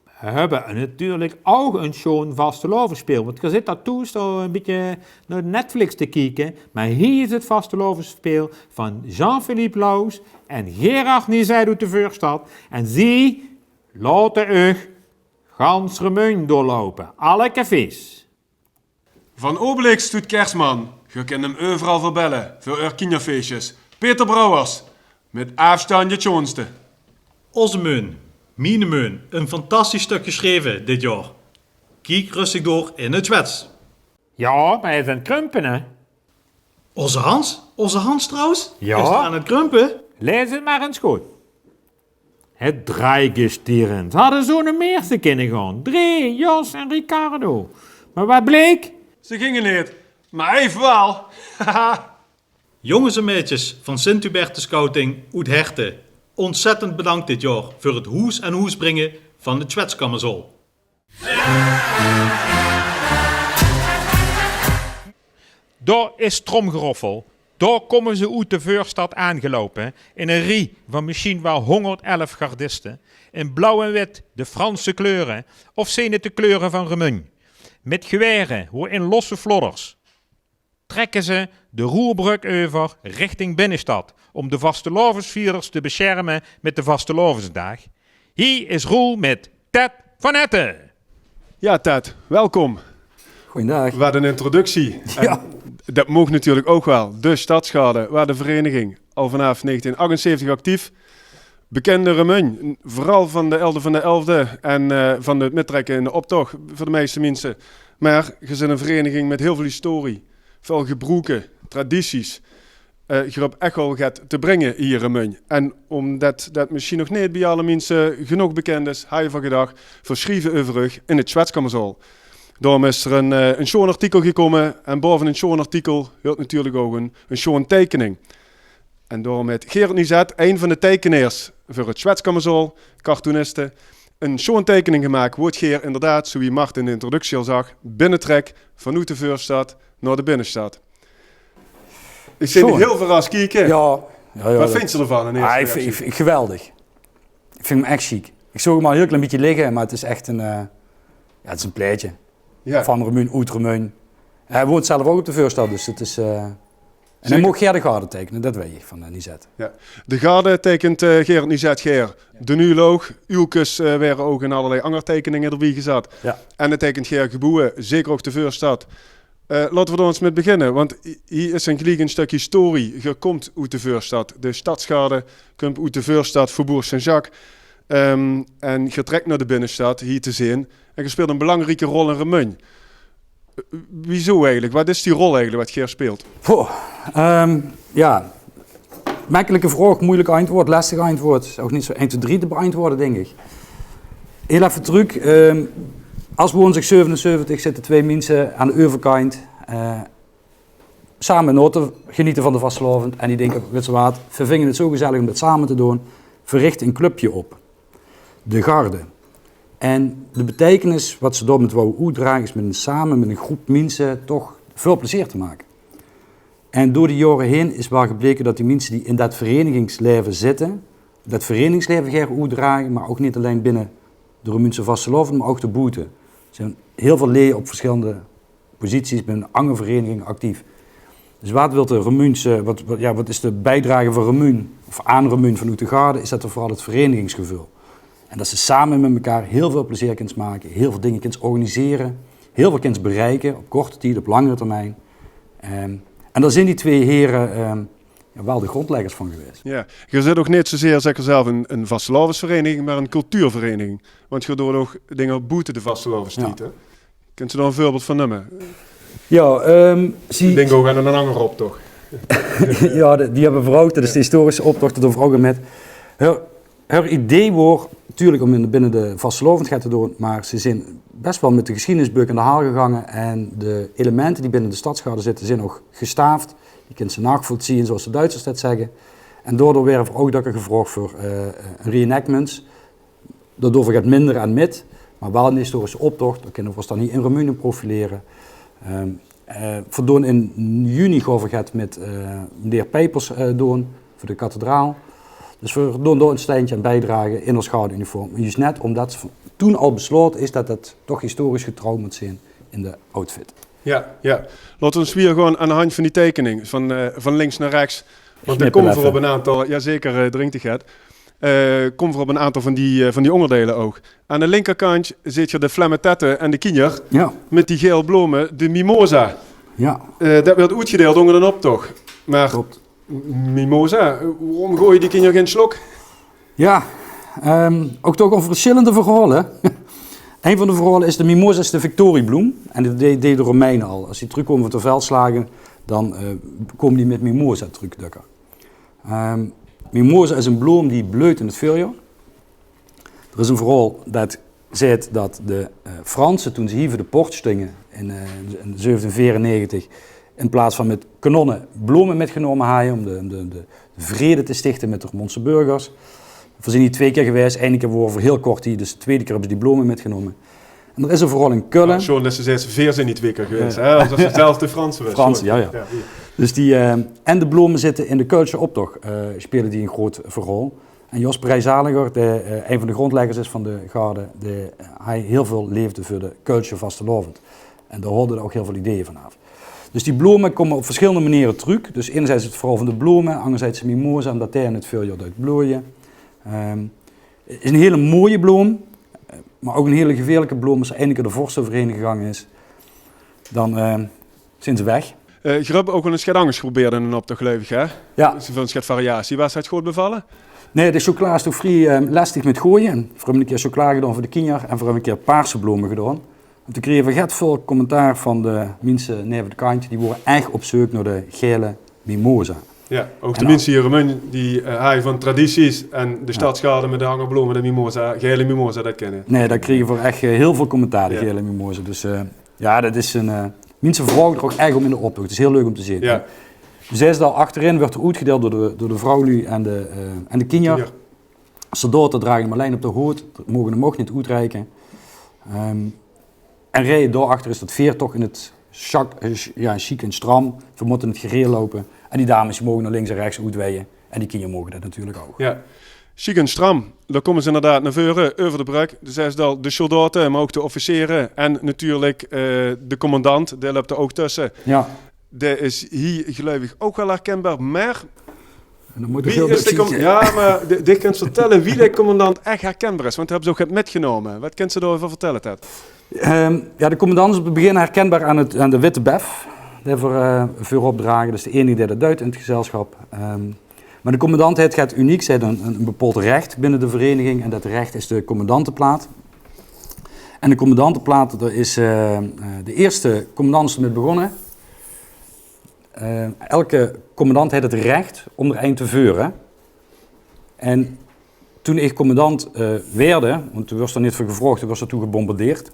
Veer höbbe natuurlik ouch ein sjoon vastelaovesspeel, want geer zit dao thoes al ein bietje nao Netflix te kieke, mer hie is 't vastelaovesspeel van Jean-Philippe Loos en Gerard Nizet oet de Veurstad en zie laote uch gans Remunj doorloupe, alle cafés. Van Obelix toet Kersman, geer kint 'm euveral veur belle, veur eur kinjerfeesjes. Peter Brouwers, mit aafstandj 't sjoonste. Ozze Meun, miene Meun, ein fantastisch stök gesjreve dit jaor. Kiek rustig door in 't Sjwets. Jao, mer hae is aan 't krumpe, hè? Ozze Hans? Ozze Hans trouwes? Jao. Is aan 't krumpe? Laes 't mer ins good. 't Draaigestierend. Ze hadde zoe'n meerse kinne gaon. Dree, Jos en Ricardo. Mer waat bleek? Ze ginge neet, mer Yves waal. Jonges en meidjes van Sint-Hubertus Scouting oet Herte, ontzettend bedankt dit jaor veur 't hoes aan hoes bringe van de Sjwetskamezol. Dao is tromgeroffel. Dao kómme ze oet de veurstad aangeloupe, in ein rie van mesjien waal hóngerdelf gardiste, in blauw en wit, de Franse kleure, of zeen 't de kleure van Remunj. Mit gewere, woe in losse flodders, trèkke ze de Roerbrök euver richting binnestad, óm de vastelaovesvierders te besjerme mit de vastelaovesdaag. Hie is Roel mit Ted van Hette. Jao, Ted, welkom. Goojendaag. Waat ein introductie. Jao. En det moog natuurlik ouch waal. De Sjtadsgarde, waat ein vereiniging, al vanaaf negentien achtenzeventig actief. Bekènde Remunj, veural van de elfde van de elfde en eh, van 't mittrèkke in de optoch veur de meiste minse. Mer geer zeet ein vereiniging mit hiel väöl historie, väöl gebroeke, tradities. Eh, geer höb ech waal get te bringe hie in Remunj. En ómdet det mesjien nog neet bie alle minse genóg bekènd is, haj ich van gedach, veer sjrieve euver uch in 't Sjwetskamezol. Daorum is d'r ein, eh, ein sjoon artikel gekómme en baove 't sjoon artikel huurt natuurlik ouch ein, ein sjoon teikening. En daorum haet Gerard Nizet, ein van de teikenaers veur 't Sjwetskamezol, cartooniste, ein sjoon teikening gemaak, woe geer inderdaad, zoewie Mart in de introductie al zag, binnetrèk vanoet de veurstad nao de binnestad. Ich zeen dich hiel verras kieke. Jao, jao, jao. Waat vinjs se d'rvan in ierste instantie? Ah, ich vin, ich vin, geweldig. Ich vin 'm ech sjiek. Ich zoog 'm al ein hiel klein bietje ligke, mer 't is ech ein, eh, jao, 't is ein plaetje. Jao. Van Remunj, oet Remunj. Hae woont zelf ouch op de veurstad, dus 't is, eh, en hae moog gaer de garde teikene, det weit ich van, eh, Nizet. Jao. De garde teikent, eh, Gerard Nizet gaer. De Nuuloog, Uulkes, eh, waere ouch in allerlei anger teikeninge d'rbie gezat. Jao. En hae teikent gaer geboewe, zeker ouch de veurstad. Eh, laote v'r dao ins mit beginne, want hie, hie is ein geliek ein stök historie. Geer kómp oet de veurstad. De Sjtadsgarde kump oet de veurstad, Faubourg Saint-Jacques. Ehm, en geer trèk nao de binnestad, hie te zeen. En geer sjpeelt ein belangrieke rol in Remunj. Eh, wieso eigelik? Waat is die rol eigelik waat geer sjpeelt? Poeh, ehm, jao. Mekkelike vraog, meujelik antjwaord, lestig antjwaord. Ouch neet zoe ein, twie, drie te beantjwaorde, dink ich. Hiel effe trök. Ehm, es woonsdig zevenenzeventig zitte twee minse aan de euverkantj, eh, same nao te genete van de vastelaovend. En die dinke: "Wits se waat, veer vinge 't zoe gezellig óm det same te doon." Veer richte ein clubje op. De Garde. En de beteikenis waat ze dao mit wouwe oetdrage is mit ein, same mit ein groep minse toch väöl plezeer te make. En door die jaore haer is waal gebleke det die minse die in det verenigingslaeve zitte, det verenigingslaeve gaer oetdrage, mer ouch neet allein binne de Remunjse vastelaovend, mer ouch d'r boete. D'r zeen hiel väöl leje op versjillende posities binne anger vereniginge actief. Dus waat wilt de Remunjse, waat, waat, jao, waat is de biedrage van Remunj, of aan Remunj vanoet de Garde, is det veural 't verenigingsgeveul. En det se same mit mekaar hiel väöl plezeer kins make, hiel väöl dinger kins organisere, hiel väöl kins bereike op korte tied, op langere termijn. Ehm, en dao zeen die twee here, ehm, jao, waal de grondleggers van gewaes. Jao, geer zeet ouch neet zoezeer, zèk geer zelf, ein, ein vastelaovesvereniging, mer ein cultuurvereniging. Want geer doot ouch dinger boete de vastelaovestied, hè? Kins se dao ein veurbeeld van numme? Jao, ehm, zie... Ich dink ouch aan ein anger optoch. Ja, die höbbe v'r ouch, dat is de historische optoch, dat doon v'r ouch mit. Häör, häör idee woor natuurlik óm in, binne de vastelaovend get te doon, mer ze zeen bès waal mit de gesjiedenisbeuk aan de haal gegange en de elemente die binne de stadsgarde zitte, zeen ouch gestaafd. Die kins se navolzieë, zoeas de Duitsers dat zègke. En daodoor waere v'r ouch dökker gevraog veur, eh, reenactments. Dao doon v'r get minder aan mit, mer waal 'ne historische optoch. Dao kinne v'r ós dan hie in Remunj profilere. Ehm, eh, v'r doon in juni gaon v'r get mit, eh, meneer Pijpers, eh, doon veur de kathedraal. Dus v'r doon dao 'n steintje aan biedrage in ós gardeuniform. Juus net ómdat toen al beslaote is dat dat toch historisch getrouw mót zeen in de outfit. Ja, ja. Laote v'r ins weer gewoon aan de handj van die teikening, van, eh, van links nao rechts. Want dan kómme v'r op 'n aantal, ja zeker, eh, drinkt de get. Eh, kómme v'r op 'n aantal van die, eh, van die óngerdeile ouch. Aan de linkerkantj zeet geer de flemmetette en de kinjer mit die gael blome, de mimosa. Ja. Eh, dat weurt oetgedeild ónger d'n optoch. Mer mimosa, eh, waorom goeaje die kinjer gein slok? Ja, ehm, ouch toch al versjillende verhaole. Ein van de verhaole is, de mimosa is de victoriebloom. En die deje de Romeine al. Es die trökkómme van de veldslage, dan, eh, kómme die mit mimosa trök dökker. Ehm, mimosa is 'n bloom die bleut in 't veurjaor. D'r is 'n verhaol dat zaet dat de, eh, Franse, toen ze hie veur de poort stónge in, eh, in zeventien veerennegentig, in plaats van mit kanónne blome mitgenómme haje óm de, de, de vrede te stichte mit de Remunjse burgers. V'r zeen hie twee kier gewaes. Eine kier wore v'r hiel kort hie, dus de twiede kier höbbe ze die blome mitgenómme. En d'r is 'n verhaol in Kölle. Ah, sjoon dat se zaes, veer zeen hie twee kier gewaes. Ja. Hè? Alsof 't dezelfde Franse waas. Franse, ja, ja. Dus die, eh, en de blome zitte in de Kölsche optoch, eh, speule die 'n groot verhaol. En Jos Preijzaliger, dae, eh, ein van de grondleggers is van de garde, dae, eh, haaj hiel väöl leefde veur de Kölsche vastelaovend. En dao haolde 'r ouch hiel väöl ideeë vanaaf. Dus die blome kómme op versjillende maniere trök. Dus enerzijds 't verhaol van de blome, anderzijds de mimosa, ómdat dae in 't veurjaor duit bleuje. Ehm, 't is 'n hiel mooie bloom, eh, mer ouch 'n hiel gevaerlike bloom. Es d'r eine kier de vors euverhaer gegange is, dan, eh, zeen ze weg. Eh, geer höb ouch waal ins get angers geprobeerd in 'nen optoch, geluif ich, hè? Ja. Zoe van get variatie. Waas dat good bevalle? Nae, de chocola is toch vrie, eh, lestig mit goeaje. V'r höbbe 'ne kier chocola gedaon veur de kinjer en v'r höbbe 'ne kier paarse blome gedaon. En toen krege v'r get väöl commentaar van de minse neve de kantj. Die wore ech op zeuk nao de gaele mimosa. Ja, ouch de minse hie in Remunj, die, eh, haje van tradities en de stadsgarde mit de hangerblome, de mimosa, gaele mimosa, dat kinne. Nae, dao krege v'r ech, eh, hiel väöl commentaar, de gaele mimosa. Dus, eh, ja, dat is 'n, eh, minse vraoge d'r ouch ech óm in de optoch. 't Is hiel leuk óm te zeen. Ja. Dus 't is al achterin, weurt 'r oetgedeild door de, door de vrouwluuj en de, eh, en de kinjer. Soldaote drage 'm allein op de hood, moge 'm ouch neet oetreike. Ehm, en rieje dao achter is dat veer toch in 't sjiek, eh, sj-, ja, sjiek en sjtram. V'r mótte 't gereeld loupe. En die dames die moge nao links en rechts oetwieje. En die kinjer moge dat natuurlik ouch. Ja. Sjiek en sjtram, dao kómme ze inderdaad nao veure, euver de brök. Dus 't is al de soldaote, mer ouch de officiere en natuurlik, eh, de commandant, dae löp d'r ouch tösse. Ja. Dae is hie, geluif ich, ouch waal herkinbaar, mer En dan mót ich wie hiel is de good com-, kieke. Ja, mer di-, dich kins vertèlle wie de commandant ech herkinbaar is, want höbbe ze ouch get mitgenómme. Wat kins se dao-euver vertèlle, Ted? Ehm, ja, de commandant is op 't begin herkinbaar aan 't, aan de witte bef, dae v'r, eh, veurop drage. Dat is de einige dae dat duit in 't gezelsjap. Ehm, mer de commandant haet get unieks, hae haet ein, ein, ein bepaold rech binne de vereniging en dat rech is de commandanteplaat. En de commandanteplaat, dao is, eh, eh, de ierste commandant mit begós. Eh, elke commandant haet 't rech óm d'r ein te veure. En toen ich commandant, eh, waerde, want doe woors d'r neet veur gevraog, doe woors d'r toe gebombardeerd.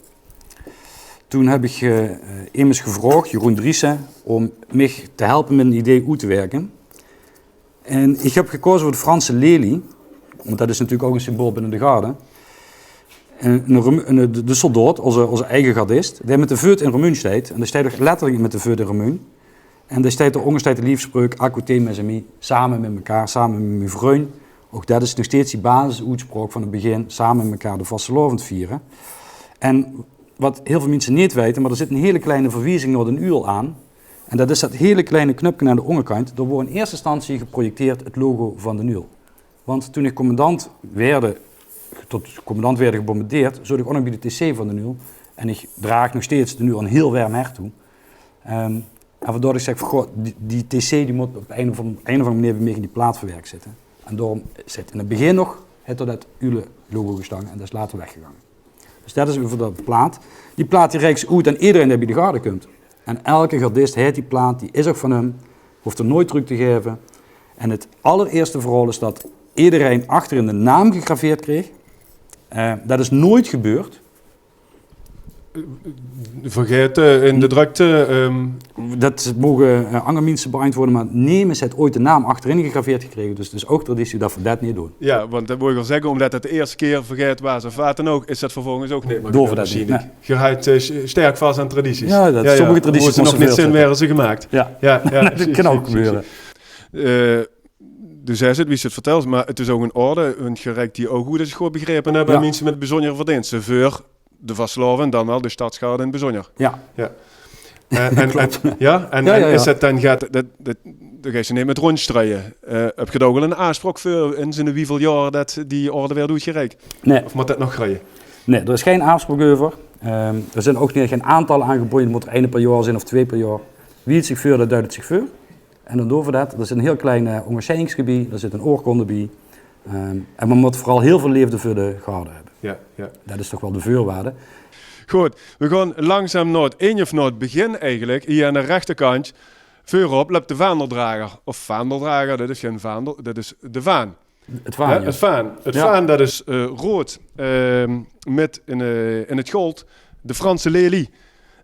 Toen höb ich, eh, eh, emes gevraog, Jeroen Driessen, óm mich te helpe mit ein idee oet te wirke. En ich höb gekaoze veur de Franse lelie, want dat is natuurlik ouch ein symbool binne de garde. En ein rem-, ein, de, de soldaot, ózze, ózze eige gardist, dae mit de veut in Remunj steit, en dae steit ouch letterlik mit de veut in Remunj. En dao steit, dao-ónger steit de liefspreuk: à côté mes amis, same mit mekaar, same mit mien vrunj. Ouch dat is nog steeds die basisoetspraok van 't begin, same mit mekaar de vastelaovend viere. En wat hiel väöl minse neet weite, mer d'r zit 'n hiel klein verwiezing nao d'n uul aan. En dat is dat hiel klein knöpke aan de óngerkantj. Dao woort in ierste instantie geprojecteerd 't logo van d'n uul. Want toen ich commandant waerde, tot commandant waerde gebombardeerd, zoot ich ouch nog bie de T C van d'n uul. En ich draag nog steeds d'n uul ein hiel werm hert toe. Ehm, en vandaar dat ich zèk van: goh, die, die T C die mót op ein of an-, ein of anger meneer bie mich in die plaat verwerk zitte. En daorum zit in 't begin nog, haet d'r dat ulelogo gestange en dat is later weggegange. Dus dat is euver de plaat. Die plaat die reik se oet aan ederein dae bie de garde kump. En elke gardist haet die plaat, die is ouch van häöm. Hoof 'r nooit trök te gaeve. En 't allerierste verhaol is dat ederein achterin de naam gegraveerd kreeg. Eh, dat is nooit gebeurd. Vergaete, in de drökte. Ehm. Dat moge, eh, anger minse beantwoorde, mer nemes haet ooit de naam achterin gegraveerd gekrege. Dus 't is ouch traditie dat v'r dat neet doon. Jao, want dat wol ich al zègke, ómdat 't de ierste kier vergaete waas of waat dan ouch, is dat vervolges ouch neet mie gebeurd. Doon v'r dat neet, nae. Geer hawt, eh, s-, sterk vas aan tradities. Jao, dat, sommige tradities mótte nog neet zeen, waere ze gemaak. Jao, jao, dat kan ouch gebeure. Eh, doe zaes 't, wie se 't vertèls, mer 't is ouch 'n orde, 'n gereik die ouch good is, good begrepe höb, aan minse mit bezunjere verdeenste veur de vastelaovend, dan waal de stadsgarde in 't bezunjer. Jao. Jao. En, en, en, jao, en, en is 't dan, geis se neet mit róndjstrieje? Eh, höb geer dao ouch waal 'n aafspraok veur, ins in de wieväöl jaor dat die orde weurt oetgereik? Nae. Of mót dat nog greuje? Nae, d'r is gein aafspraok euver. Ehm, d'r zeen ouch neet, gein aantalle aan gebónje. 't Mót d'r eine per jaor zeen of twee per jaor. Wie 't zich veur, dat duit 't zich veur. En dan doon v'r dat. D'r zit 'n hiel klein, eh, óngersjeidingske bie, d'r zit 'n oorkonde bie. Ehm, en me mót veural hiel väöl leefde veur de garde höbbe. Jao, jao. Dat is toch waal de veurwaarde. Good, we gaon langzaam nao 't indje of nao 't begin eigelik. Hie aan de rechterkantj, veurop, löp de vaandeldrager. Of vaandeldrager, dat is gein vaandel, dat is de vaan. 't Vaan, jao. 't Vaan. 't Vaan, dat is, eh, roead, ehm, mit in, eh, in 't gold de Franse lelie.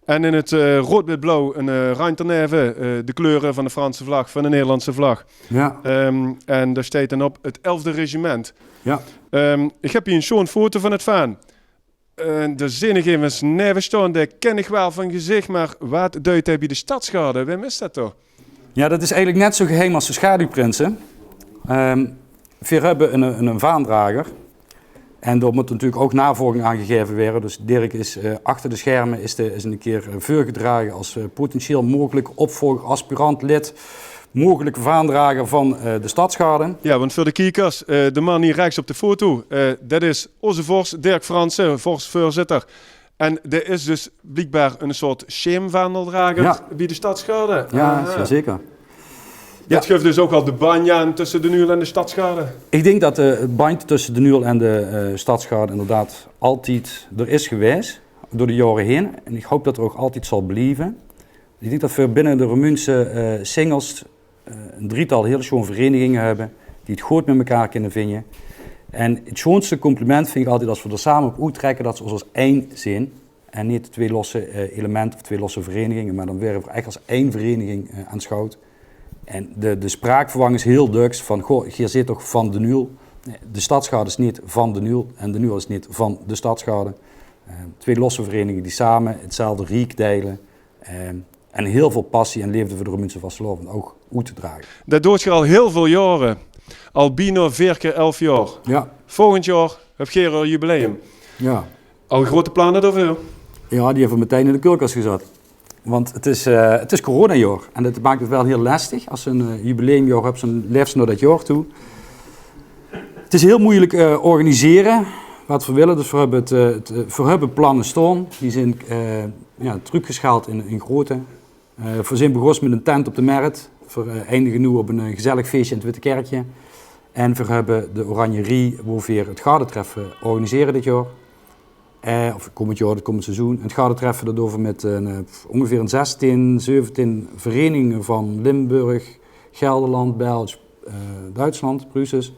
En in 't, eh, roead mit blauw 'n, eh, randj d'rneve, eh, de kleure van de Franse vlag, van de Nederlandse vlag. Jao. Ehm, en dao steit dan op 't elfde regiment. Jao. Ehm, ich höb hie 'n sjoon foto van 't vaan. En dao zeen ich effe neve staon, dae kin ich waal van gezich, mer waat deit dae bie de stadsgarde? Wae is dat toch? Jao, dat is eigelik net zo geheim as de schaduwprinse. Ehm, veer höbbe 'n, 'n, 'n vaandrager. En dao mót natuurlik ouch navolging aan gegaeve waere. Dus Dirk is, eh, achter de scherme is de, is 'ne kier, eh, veurgedrage as, eh, potentieel moogelik opvolger, aspirant, lid, moogelik vaandrager van, eh, de stadsgarde. Jao, want veur de kiekers, eh, de man hie rechs op de foto, eh, dat is ózze vors, Dirk Fransen, vorsveurzitter. En d'r is dus bliekbaar 'n soort sjeemvaandeldrager bie de stadsgarde. Jao, zeker. Dat guf dus ouch waal de bandj aan tösse D'n Uul en de stadsgarde. Ich dink dat de bandj tösse D'n Uul en de, eh, stadsgarde inderdaad altied d'r is gewaes, door de jaore haer. En ich haop dat d'r ouch altied zal blieve. Ich dink dat veer binne de Remunjse, eh, singels eh, 'n drietal hiel sjoon vereiniginge höbbe, die 't good mit mekaar kinne vinje. En 't sjoonste compliment vinj ich altied as veer d'r same op oettrèkke, dat ze ós as ein zeen. En neet twee losse, eh, elemente of twee losse vereiniginge, mer dan waere veer ech as ein vereniging, eh, aansjouwd. En de, de spraakverwang is hiel döks van: "Goh, geer zeet toch van D'n Uul?" Nae, de stadsgarde is neet van D'n Uul en D'n Uul is neet van de stadsgarde. Eh, twee losse vereiniginge die same 'tzelfde riek deile. Eh, en hiel väöl passie en leefde veur de Remunjse vastelaovend ouch oet te drage. Dat doot geer al hiel väöl jaore. Al bienao veer kier elf jaor. Jao. Volgend jaor höb geer eur jubileum. Jao. Al groete planne daoveur? Jao, die höbbe v'r metein in de keulkas gezat. Want 't is, eh, 't is coronajaor. En dat maak 't waal hiel lestig. As se 'n, eh, jubileumjaor höbs, dan laefs se nao dat jaor toe. 't Is hiel meujelik, eh, organisere wat v'r wille. Dus v'r höbbe 't, eh, 't, eh, v'r höbbe planne staon. Die zeen, eh, jao, trökgesjaald in, in grootte. Eh, v'r zeen begós mit 'n tent op de Mert. V'r, eh, eindige noe op 'n, eh, gezellig feesje in 't Witte Kerkje. En v'r höbbe de Oranjerie, wo veer 't gardetreffe organisere dit jaor. Eh, of kómmend jaor, 't kómmend seizoen. En 't gardetreffe, dat doon v'r mit 'n, eh, óngeveer 'n zestien, zeventien vereiniginge van Limburg, Gelderland, België, eh, Duitsland, Pruuses.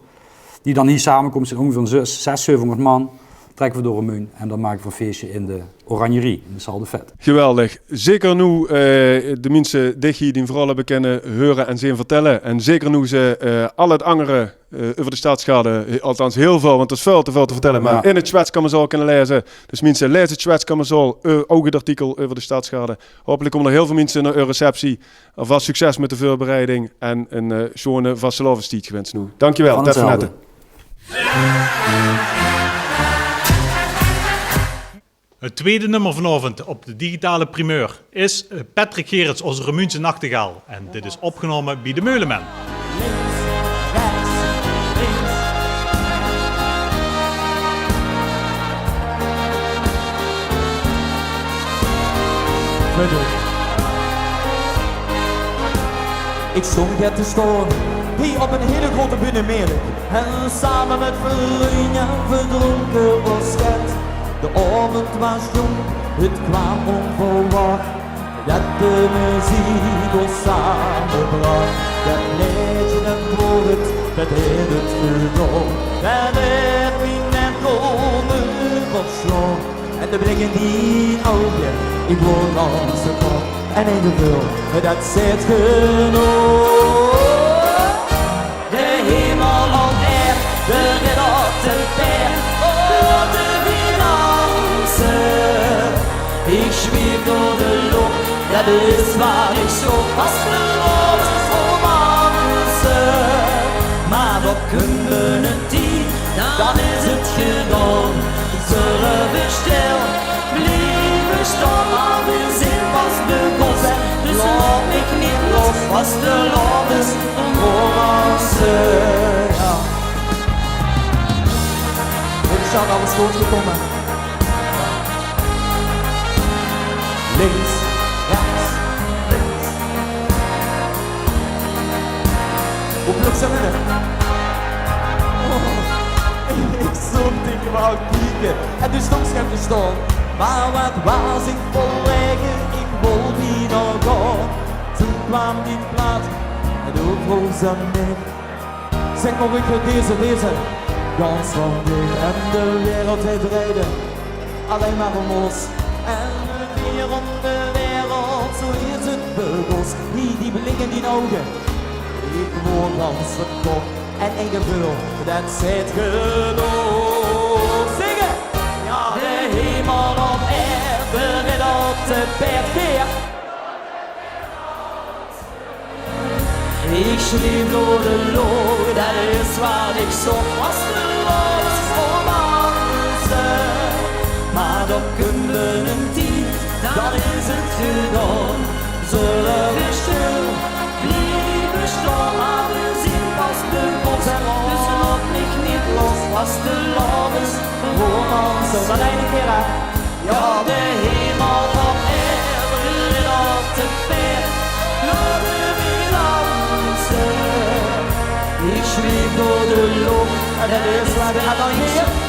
Die dan hie samekómme, zeen óngeveer zes, zes, zevehóngerd man, trèkke v'r door Remunj en dan make v'r 'n feesje in de Oranjerie, in de Salle des Fêtes. Geweldig. Zeker noe, eh, de minse dich hie dien verhaol höbbe kinne heure en zeen vertèlle. En zeker noe ze, eh, al 't angere, eh, euver de stadsgarde, eh, althans hiel väöl, want d'r is väöl te väöl te vertèlle, mer in 't Sjwetskammerzaol kinne laeze. Dus minse, laes 't Sjwetskammerzaol, eh, ouch 't artikel euver de stadsgarde. Haopelik kómme d'r hiel väöl minse nao eur receptie. Alvas succes mit de veurbereiding en 'n, eh, sjoone vastelaovestied gewins noe. Dankjewel, Ted van Netten. 't Twiede nummer vanaovend op de digitale primeur is, eh, Patrick Gerrits, Ózze Remunjse Nachtegaal. En dit is opgenómme bie de Meuleman. Ich stóng get te staon, hie op 'n hiel groete bühne, meen ich. En same mit vrunj verdrónke v'r ós get. De aovend waas jónk, 't kwaam ónverwach. Det de meziek ós samebrach, det leedje, det woord, det haet 't gedaon. Det haet mien droum versjlaon. En de blik in dien ouge, ich woort gans verkoch. En ein geveul, det zaet genóg. De hemel op aerd, de ridder te paerd, laote veer danse. Ich zweef door de loch, det is waat ich zoch, vastelaovesromanse. Mer dao kump 'ne tied, dan is 't gedaon. Zölle veer stil blieve staon, mer veer zeen pas begós. Dus laot mich neet los, vastelaovesromanse. Jao. Dit is alles good gekómme. Links, rechts, links. Hoe vlug zeen veer? Oh, ich zów dich waal kieke en de stóngs gaon verstaon. Mer waat waas ich verlaege, ich wól bienao gaon. Toen kwaam dien plaat en doe vroogs aan mich: Zèk, maag ich veur deze, deze gans van dich? En de wereld haet drejde allein mer óm ós. En veer óm de wereld, zoe is 't begós. Hie, die blik in dien ouge, ich woort gans verkoch. En ein geveul, det zaet genóg. Zinge! Jao, de hemel op aerd, de ridder te paerd, veer. Ich zweef door de loch, det is waat ich zoch, vastelaovesromanse. Mer dao kump 'ne tied, dan is 't gedaon. Zölle veer stil blieve staon, mer veer zeen pas begós. Dus laot mich neet los, vastelaovesromanse. Nog ein kier, hè? Jao, de hemel op aerd, ridder te paerd, laote veer danse. Ich zweef door de loch, en det is waat ich zoch.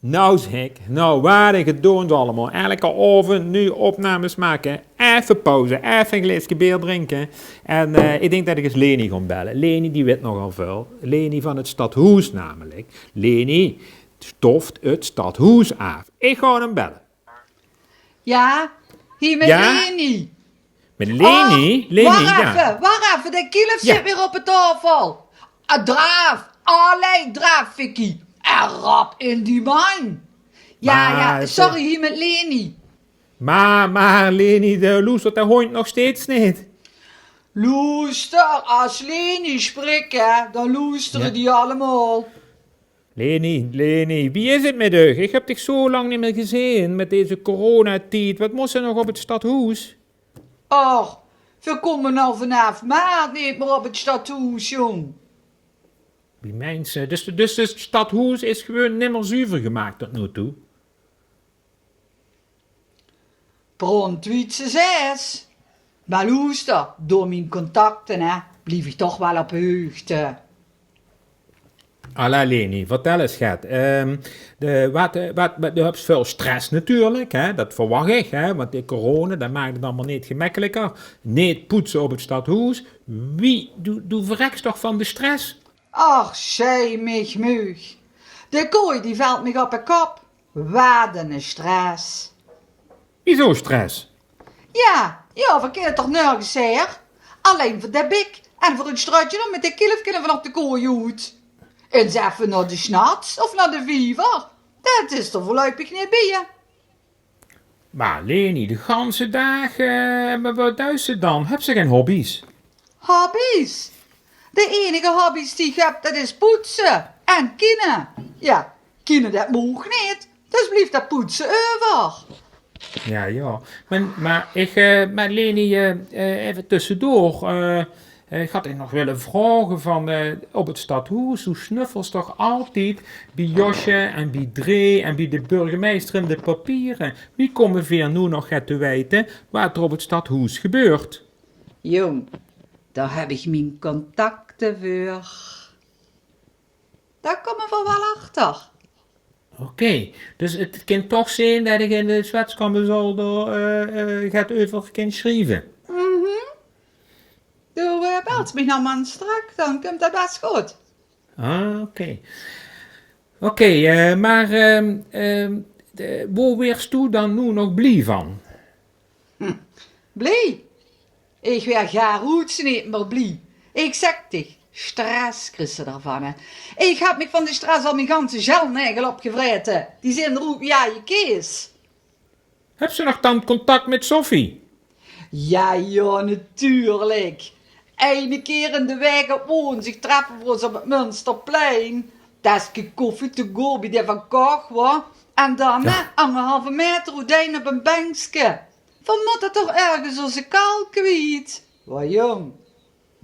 Nou zèk, nou, waat ein gedoons allemaol. Eder aovend nuuj opnames make. Effe pauze, effe ein glaeske beer drinke. En, eh, ich dink det ich ins Leni gaon belle. Leni, die wit nogal väöl. Leni van 't stadhoes namelik. Leni, stof 't stadhoes aaf. Ich gaon 'm belle. Jao, hie mit Leni. Mit Leni? Oh, Leni, wach effe, wach effe, de kielef zit weer op de taofel. Ah, draaf, allee, draaf, Vicky. En rap in die man. Jao, jao, sorry, hie mit Leni. Mer, mer Leni, de loestert de hóndj nog steeds neet. Loester, es Leni sprik, hè, dan loestere die allemaol. Leni, Leni, wie is 't mit uch? Ich höb dich zo lang neet mier gezeen mit deze coronatied. Waat mós se nog op 't stadhoes? Och, veer kómme al vanaaf maart neet mier op 't stadhoes, jóng. Wie meins se? Dus, dus 't stadhoes is gewoon nimmer zuver gemaak tot noe toe? Bron twiet zes. Mer loester, door mien contacte, hè, blief ich toch waal op heugde. Alla Leni, vertèl ins get. Ehm, de, waat, eh, waat, waat, de höbs väöl stress natuurlik, hè, det verwach ich, hè, want de corona, det maak 't allemaol neet gemekkelikker. Neet poetse op 't stadhoes. Wie, doe, doe verreks toch van de stress? Ach, sjei mich meug. De kooi, die vèlt mich op de kop. Waat 'ne stress. Wieso stress? Jao, jao, veer kinne toch nörges haer? Allein veur de bik en veur 't sjtrötje mit de kielef kinne veer nog de kooi oet. Ins effe nao de sjnats of nao de viever. Det is d'r veurluipig neet bie. Mer Leni, de ganse daag, eh, mer waat duis se dan? Höbs se gein hobby's? Hobby's? De einige hobby's die ich höb, det is poetse en kiene. Jao, kiene, det maag neet, dus blief det poetse euver. Jao, jao. Mer, mer ich, eh, mer Leni, eh, eh, effe tössedoor, eh, eh, ich had dich nog wille vraoge van, eh, op 't stadhoes, doe snuffels toch altied bie Josje en bie Dree en bie de burgemeister in de papiere. Wie kómme veer noe nog get te weite waat d'r op 't stadhoes gebeurt? Jóng, dao höb ich mien contacte veur. Dao kómme v'r waal achter. Oké, dus 't kin toch zeen det ich in de zwetskammerzol dao, eh, eh, get euver kin sjrieve. Mhm. Doe, eh, bels mich nog mer straks, dan kump det bès good. Ah, oké. Oké, eh, mer, ehm, ehm, de, wo waers doe dan noe nog blie van? Hm. Blie? Ich waer gaar oets neet mier blie. Ich zèk dich, stress kriegs se d'rvan, hè. Ich höb mich van de stress al mien ganse sjelnaegel opgevraete. Die zeen d'r oet wie aje kees. Höbs se nog dan contact mit Sophie? Jao, jao, natuurlik. Eine kier in de waek op woonsdig treffe v'r ós op 't Munsterplein. Deske koffie to go bie de Van Koch, wa? En dan, hè, angerhalve maeter oetein op e benkske. V'r mótte toch örges ózze kal kwiet. Wa, jóng?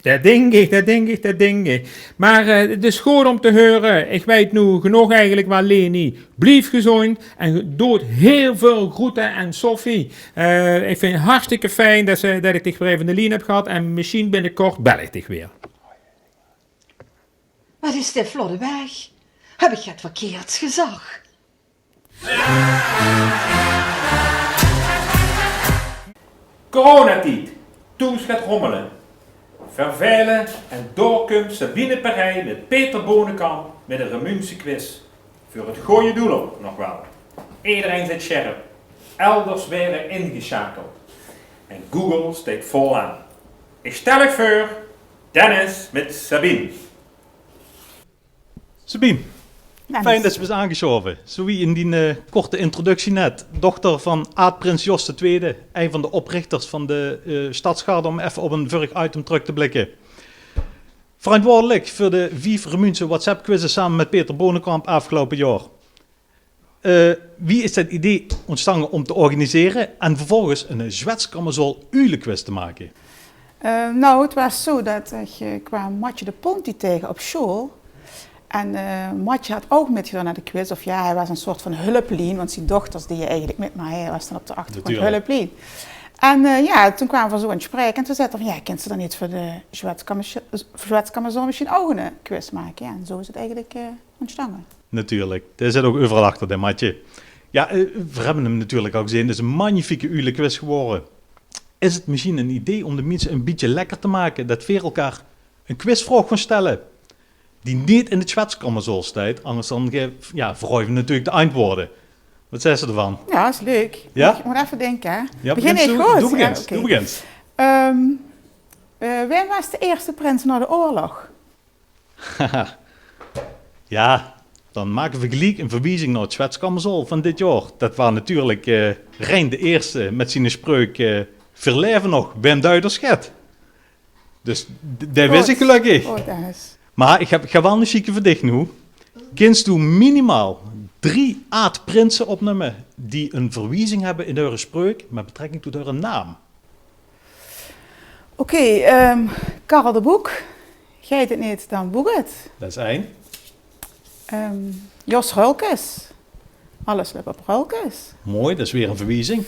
Det dink ich, det dink ich, det dink ich. Mer, eh, 't is good óm te heure. Ich weit noe genóg eigelik waal, Leni. Blief gezóndj en doot hiel väöl groete aan Sophie. Eh, ich vinj 't hartstikke fijn det se, det ich dich weer effe aan de lien höb gehad. En mesjien binnekort bel ich dich weer. Waat is dit vlotte weg? Höb ich get verkeerds gezag? Coronatied, thoes geit rommele. Vervaele en dao kump Sabine Perij mit Peter Bonenkamp mit 'n Remunjse quiz. Veur 't gooje doel op, nog waal. Ederein zit sjerp. Elders waere ingesjakeld. En Google steit vol aan. Ich stel uch veur, Dennis mit Sabine. Sabine, fijn det se bès aangesjaove. Zoe wie in dien, eh, korte introductie net. Dochter van aad-prins Jos de Twiede, ein van de oprichters van de, eh, Stadsgarde, óm effe op ein vörig item trök te blikke. Verantwoordelik veur de vief Remunjse WhatsApp-quizze same mit Peter Bonenkamp aafgeloupe jaor. Eh, wie is det idee óntstange óm te organisere en vervolges ein zwetskammerzol-ulequiz te make? Eh, nou, 't waas zoe det ich, eh, kwaam Matje de Ponty taege op sjool. En, eh, Matje haw ouch mitgedaon aan de quiz. Of jao, hae waas ein soort van hulplien, want zien dochters deje eigelik mit, mer hae waas dan op de achtergróndj hulplien. En, eh, jao, toen kwame v'r zoe aan 't spraeke en toen zag 'r van: "Jao, kins se dan neet veur de zwetskammer-, zwetskammerzol mesjien ouch ein, eh, quiz make?" Jao, en zoe is 't eigelik, eh, óntstange. Natuurlik. Dae zit ouch euveral achter, dae Matje. Jao, eh, veer höbbe 'm natuurlik al gezeen. 't Is 'n magnifieke ulequiz gewore. Is 't mesjien 'n idee óm de minse 'n bietje lekker te make, det veer elkaar 'n quizvraog gaon stelle die neet in de zwetskammerzol steit, angers dan ge-, jao, verruie v'r natuurlik de antwoorde. Waat zaes se d'rvan? Jao, is leuk. Jao? Ich mót effe dinke, hè. Jao, begin ich good? Doe begins. Jao, oké. Doe begins. Ehm, eh, wae waas de ierste prins nao de oorlog? Jao, dan make v'r geliek 'n verwiezing nao 't zwetskammerzol van dit jaor. Det waas natuurlik, eh, Rein de Ierste mit zien spreuk, eh: "Veer laeve nog, wae duit ós get?" Dus d-, det wis ich gelökkig. Good. Mer ich höb, ich höb waal 'n sjieke veur dich noe. Kins doe minimaal drie aad-prinse opnumme die 'n verwiezing höbbe in häöre spreuk mit betrekking tot häöre naam? Oké, ehm, Karel de Boek. Geit 't neet, dan boek 't. Det is ein. Ehm, Jos Rölkes. Alles löp op rölkes. Mooi, det is weer 'n verwiezing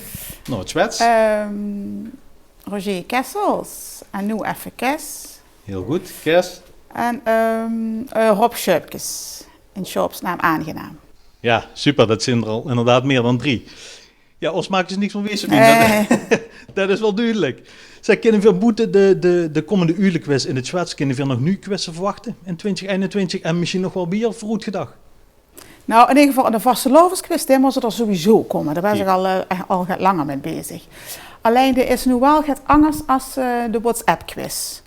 nao 't Zwets. Ehm, Roger Kessels. En noe effe Kes. Hiel good, Kes. En, ehm, eh, Rob Sjöpkes. In Sjaopsnaam aangenaam. Jao, super, det zeen d'r al inderdaad mier dan drie. Jao, ós maak ze niks van wees, Sabine. Nae. Det, det is waal dudelik. Zèk, kinne veer boete de, de, de kómmende ulequiz in 't Zwets, kinne veer nog nuuj quizze verwachte in twintig einentwintig en mesjien nog waal wiejer veuroet gedach? Nou, in eder geval de vastelaovesquiz, dae mós d'r sowieso kómme. Dao waas ich al, eh, al get langer mit bezig. Allein dae is noe waal get angers es, eh, de WhatsApp-quiz.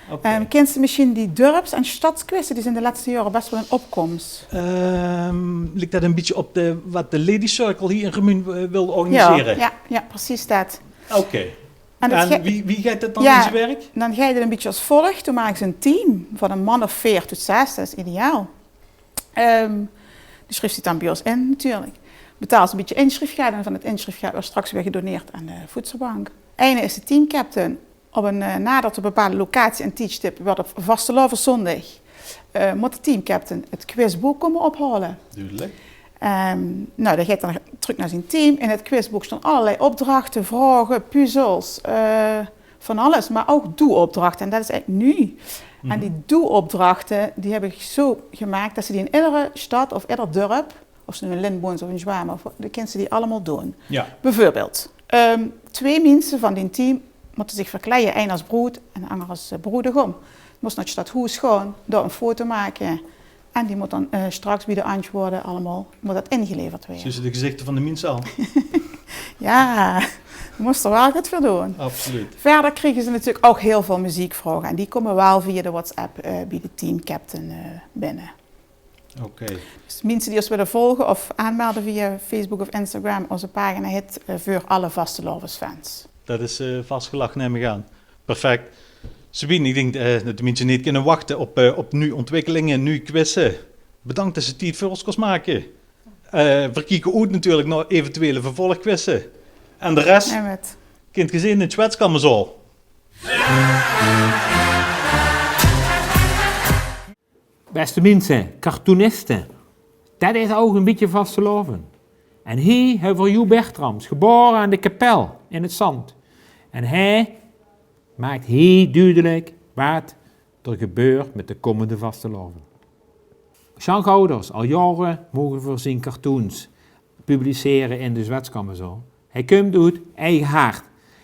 Oké. Ehm, kins se mesjien die dörps- en stadsquizze, die zeen de lètste jaore bès waal in opkoms. Ehm, liek det 'n bietje op de, waat de Ladies Circle hie in Remunj, eh, wilde organisere? Jao, jao, jao, precies det. Oké. En wie, wie geit det dan in zien werk? Dan geit 't 'n bietje es volg. Doe maaks se 'n team van 'n man of veer tot zès, det is ideaal. Ehm, doe sjriefs dich dan bie ós in, natuurlik. Betaals 'n bietje insjriefgeld en van 't insjriefgeld weurt straks weer gedoneerd aan de voedselbank. Eine is de teamcaptain. Op 'n, eh, nader te bepale locatie en tiedstip weurt op vastelaoveszóndig, eh, mót de teamcaptain 't quizbook kómme ophaole. Dudelik. Ehm, nou, dae geit dan trök nao zien team. In 't quizbook staon allerlei opdrachte, vraoge, puzzels, eh, van alles, mer ouch doe-opdrachte. En det is eigelik nuuj. En die doe-opdrachte, die höb ich zo gemaak det se die in iedere stad of ieder dörp, of se noe in Lint woons of in Zjwaam, of, dan kins se die allemaol doon. Ja. Bieveurbeeld, ehm, twee minse van dien team mótte zich verkleie, ein es broed en de anger es, eh, broedegom. Mós nao 't stadhoes gaon, dao ein foto make. En die mót dan, eh, straks bie de antwoorde allemaol, mót det ingeleverd waere. Zuus se de gezichter van de minse al? Ja, dao mós se waal get veur doon. Absoluut. Wiejer kriege ze natuurlik ouch hiel väöl meziekvraoge. En die kómme waal via de WhatsApp, eh, bie de teamcaptain, eh, binne. Oké. Dus minse die ós wille volge of aanmelde via Facebook of Instagram, ózze pagina hit, eh, veur alle vastelaovesfans. Det is, eh, vasgelag, num ich aan. Perfect. Sabine, ich dink, eh, det de minse neet kinne wachte op, eh, op nuuj ontwikkelinge, nuuj quizze. Bedank det se tied veur ós kós make. Eh, veer kieke oet natuurlik nao eventuele vervolgquizze. En de res kint geer zeen in 't Zwetskammerzaol. Bèste minse, cartooniste, det is ouch ein bietje vastelaovend. En hie höbbe veer Joe Bertrams, gebaore aan de Kapel in 't Zand. En hae maak hie dudelik waat d'r gebeurt mit de kómmende vastelaovend. Sjan Gouders, al jaore moge veer zien cartoons publicere in de Zwetskammerzaol. Hae kump oet eige hart.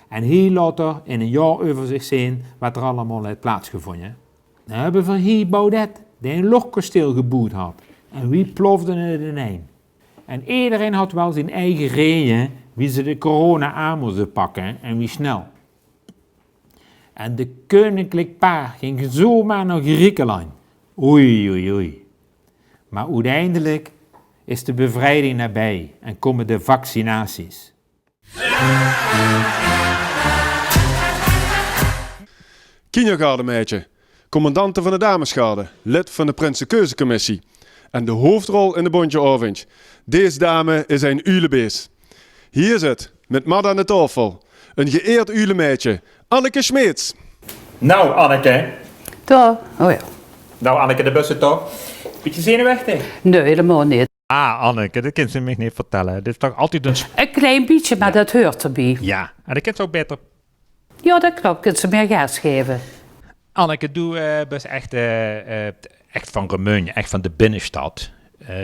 En hie laot 'r in ein jaoreuverzicht zeen waat d'r allemaol haet plaatsgevónje. Dan höbbe veer hie Baudet, dae ein lochkasteel geboewd haet. En wie plofde 't inein? En ederein haet waal zien eige reje wie ze de corona aan móste pakke en wie snel. En de keuninklike paar ging zomaar nao Griekeland. Oei, oei, oei. Mer oeteindelik is de bevrijding nabij en kómme de vaccinaties. Kinjergardemeidje, commandante van de damesgarde, lid van de prinsekeuzecommissie en de hoofdrol in de bóntje aovendj. Dees dame is ein ulebees. Hie zit, mit Mad aan de taofel, ein geëerd ulemeidje, Anneke Smeets. Nou, Anneke. Toch? Oh ja. Nou, Anneke, de beste toch? Bietje zenuwechtig? Nee, helemaal niet. Ah, Anneke, det kins se mich neet vertelle. Dit is toch altied ein sp- Een klein beetje, maar dat hoort erbij. Ja, en dan kins se ouch baeter. Ja, dat klopt. Kins se meer gas geven. Anneke, doe, eh, bös echt, eh, eh, echt van Remunj, echt van de binnestad. Eh,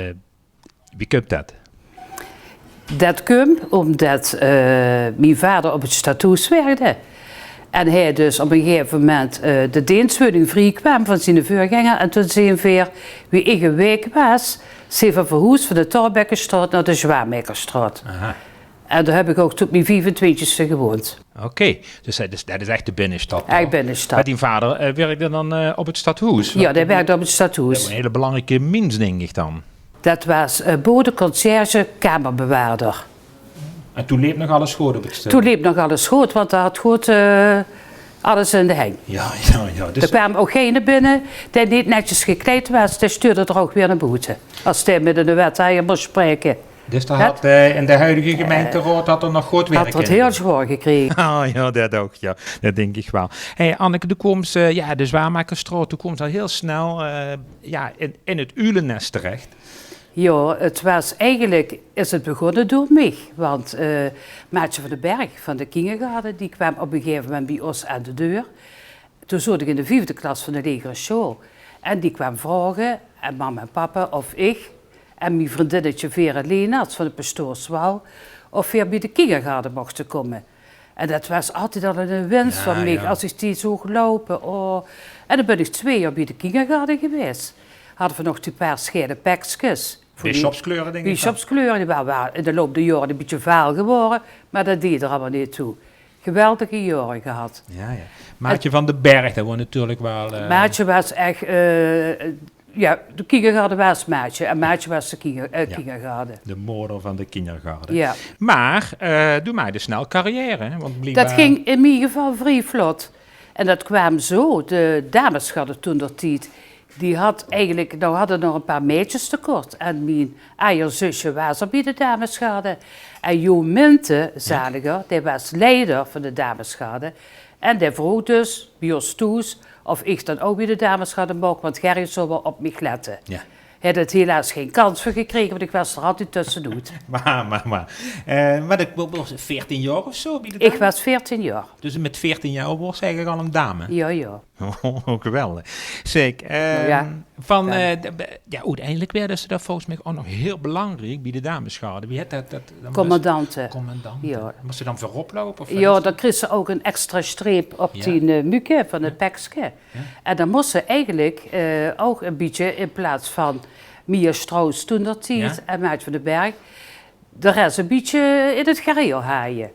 wie kump det? Det kump ómdet, eh, mien vader op 't stadhoes wirkde. En hae dus op ein gegaeve moment, eh, de deensweuning vriekwaam van ziene veurgenger. En toen zeen veer, wie ich ein waek waas, zeen veer verhoesd van de Thorbeckestraot nao de Zjwamekerstraot. Aha. En dao höb ich ouch tot mien viefentwintigste gewoond. Oké, dus det is, det is echt de binnestad dan. Echt binnestad. Mer dien vader, eh, wirkde dan, eh, op 't stadhoes? Ja, dae wirkde op 't stadhoes. Det waas ein hele belangrijke mins, dink ich dan. Det waas, eh, bode, conciërge, kamerbewaarder. En toen leep nog alles good op 't stadhoes? Toen leep nog alles good, want dae haw good, eh, alles in de henj. Ja, ja, ja. Dus d'r kwaam ouch geine binne dae neet netjes gekleid waas, dae stuurde d'r ouch weer nao boete. Es dae mit eine wethajjer mós spraeke. Dus dao haw, eh, in de huidige gemeinteraod haw d'r nog good werk in. Haw d'r 't hiel zwaor gekrege. Ah, ja, det ouch, ja. Det dink ich waal. Hey, Anneke, doe kooms, eh, ja, de Zjwamekerstraot, doe kooms al hiel snel, eh, ja, in, in 't ulenes terech. Ja, 't waas eigelik, is 't begónne door mich. Want, eh, Maatje van den Berg van de kinjergarde, die kwaam op ein gegaeve moment bie ós aan de deur. Toen zoot ich in de viefde klas van de legere sjool. En die kwaam vraoge, en mam en papa, of ich en mien vriendinnetje Vera Leenaerts van de Pastoorswal, of veer bie de kinjergarde mochte kómme. En det waas altied al ein wins van mich, es ich die zoog loupe. Oh. En dan bön ich twee jaor bie de kinjergarde gewaes. Hadde veer nog die paar sjaele pekskes. Bisjopskleure, dink ich dan. Bisjopskleure, die ware waal in de loup der jaore ein bietje vaal gewore, mer det deej d'r allemaol neet toe. Geweldige jaore gehad. Ja, ja. Maatje van den Berg, det waas natuurlik waal, eh, Maatje waas echt, eh, ja, de kinjergarde waas Maatje en Maatje waas de kinjer-, eh, kinjergarde. De moder van de kinjergarde. Ja. Mer, eh, doe maakde snel carrière, hè? Want bliekbaar... Det ging in mien geval vrie vlot. En det kwaam zo, de damesgarde toen der tied, die had eigelik, nou hadde nog ein paar maedjes tekort. En mien ajer zusje waas al bie de damesgarde. En Jo Minten, zaliger, dae waas leider van de damesgarde. En dae vroog dus bie ós thoes of ich dan ouch bie de damesgarde moch, want Gerrit zou waal op mich lette. Ja. Haet 't helaas gein kans veur gekrege, want ich waas d'r altied tössenoet. Mer, mer, mer. Eh, mer ich waas veertien jaor of zo bie de dames? Ich waas veertien jaor. Dus mit veertien jaor waas se eigelik al ein dame? Jao, jao. Oh, geweldig. Zeg, ehm, van, eh, de, be-, jao, oeteindelik waerde ze dao volges mich ouch nog hiel belangriek bie de damesgarde. Wie hèt det? Det, det waas commandante. Commandante. Jao. Mós se dan veurop loupe? Of jao, dan kreeg ze ouch ein extra streep op die, eh, muke van 't pekske. Jao. En dan mós ze eigelik, eh, ouch ein bietje in plaats van Mia Strauss toen der tied en Maartje van den Berg, de res ein bietje in 't gareel haje.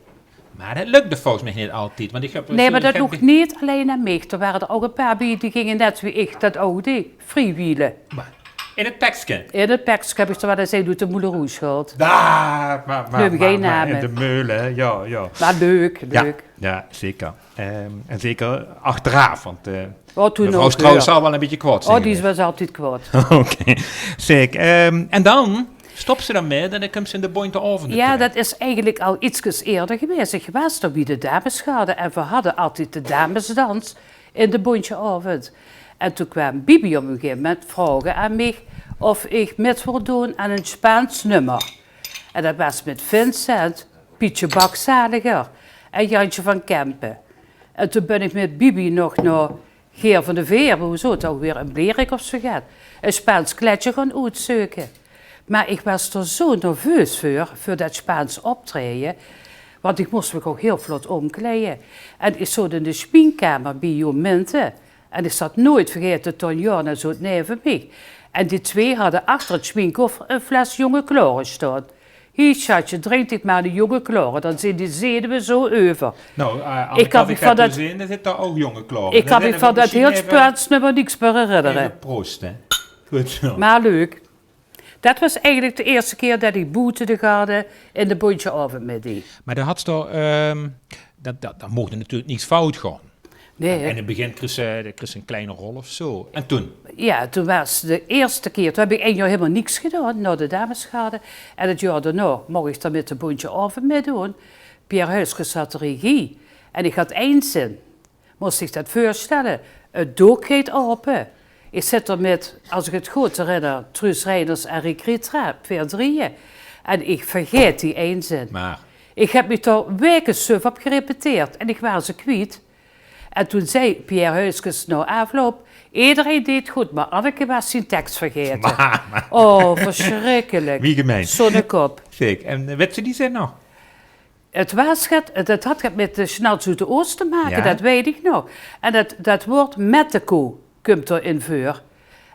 Mer det lukde volges mich neet altied, want ich höb... Nae, mer det loog neet allein aan mich. D'r waore d'r ouch ein paar bie die ginge net wie ich det ouch deej, freewheele. Mer in 't pekske? In 't pekske höb ich d'r waal ins ein oet de Moulin Rouge gehaold. Dao, mer, mer, mer in de meule, jao, jao. Mer leuk, leuk. Jao, zeker. Ehm, en zeker achteraaf, want, eh, mevrouw Strauss zal waal ein bietje kwaod zeen gewaes. Oh, die waas altied kwaod. Oké. Zeg, ehm, en dan stops se d'r mit en dan kums se in de Bónte Aovende terech. Jao, det is eigelik al ietskes eerder gewaes. Ich waas dao bie de damesgarde en veer hadde altied de damesdans in de Bóntje Aovend. En toen kwaam Bibi op ein gegaeve moment vraoge aan mich of ich mit wól doon aan ein Spaans nummer. En det waas mit Vincent, Pietje Bakzaliger en Jantje van Kempen. En toen bön ich mit Bibi nog nao Geer van de Veer, wo zoot ouch weer, in Blerik of zo get, ein Spaans klèdje gaon oetzeuke. Mer ich waas d'r zo nerveus veur, veur det Spaans optraeje, want ich mós mich ouch hiel vlot ómkleie. En ich zoot in de sjminkkamer bie Jo Minten. En ich zal 't noeats vergaete, Ton Jorna zoot neve mich. En die twee hadde achter 't sjminkhof ein fles Jonge Klaore staon. Hie, sjatje, drink dich mer de Jonge Klaore, dan zeen die zenuwe zo euver. Nou, eh, ich kan mich van det, ich kan mich van det hiel Spaans nummer niks mier herinnere. Proost, hè. Good zo. Mer leuk. Det waas eigelik de eerste kier det ich boete de garde in de Bóntje Aovend mitdeej. Mer dan hads se, ehm, det, det, dan moch d'r natuurlik niks fout gaon. Nae, hè? En in 't begin kreeg se, kreeg se ein klein rol of zo. En toen? Jao, toen waas de eerste kier, toen höb ich ein jaor hielemaol niks gedaon nao de damesgarde. En 't jaor daonao moch ich dan mit de Bóntje Aovend mitdoon. Pierre Huiskes had de regie. En ich had ein zin. Mós se dich det veurstelle. 't Dook geit aope. Ich zit d'r mit, es ich 't good herinner, Truus Reiners en Rick Ritra, veer drieje. En ich vergaet die ein zin. Mer ich höb mich dao waeke suf op gerepeteerd en ich waas ze kwiet. En toen zag Pierre Huiskes nao aafloup: "Ederein deej 't good, mer Anneke waas zien teks vergaete." Mer, mer. Oh, versjrikkelik. Wie gemein. Zoe'n kop. Zeg, en, eh, wèts se die zin nog? 't Waas get, 't had get mit de sjnats oet de Oos te make, jao, det weit ich nog. En det, det waord mèt de koe kump d'r in veur.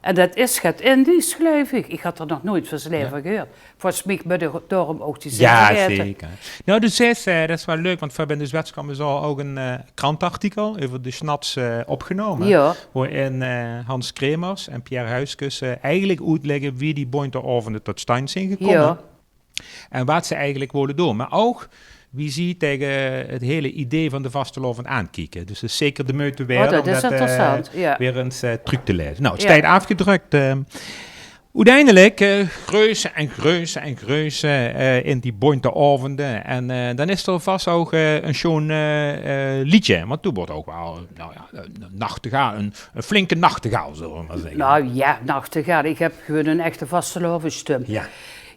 En det is get Indisch, geluif ich. Ich had d'r nog noeats van zien laeve van gehuurd. Volges mich mós se daorum ouch die zin vergaete. Jao, zeker. Nou, dus is, eh, det is waal leuk, want veer höbbe in de Zwetskammer zo ouch ein, eh, kranteartikel euver de sjnats, eh, opgenómme. Jao. Wo-in, eh, Hans Kremers en Pierre Huiskes, eh, eigelik oetlègke wie die Bóntje Aovende tot sjtandj zeen gekómme. Jao. En waat ze eigelik wole doon. Mer ouch wie zie taenge 't hiele idee van de vastelaovend aankieke. Dus 't is zeker de meujte waerd óm det, eh, weer ins, eh, trök te laeze. Nou, 't steit aafgedrök, eh, oeteindelik, eh, greuze en greuze en greuze, eh, in die bóntje aovende. En, eh, dan is d'r vas ouch, eh, ein sjoon, eh, eh, leedje. Want doe waert ouch waal, nou jao, ein nachtegaal, ein, ein flinke nachtegaal, zölle v'r mer zègke. Nou jao, nachtegaal. Ich höb gewoon ein echte vastelaovessjtum. Jao.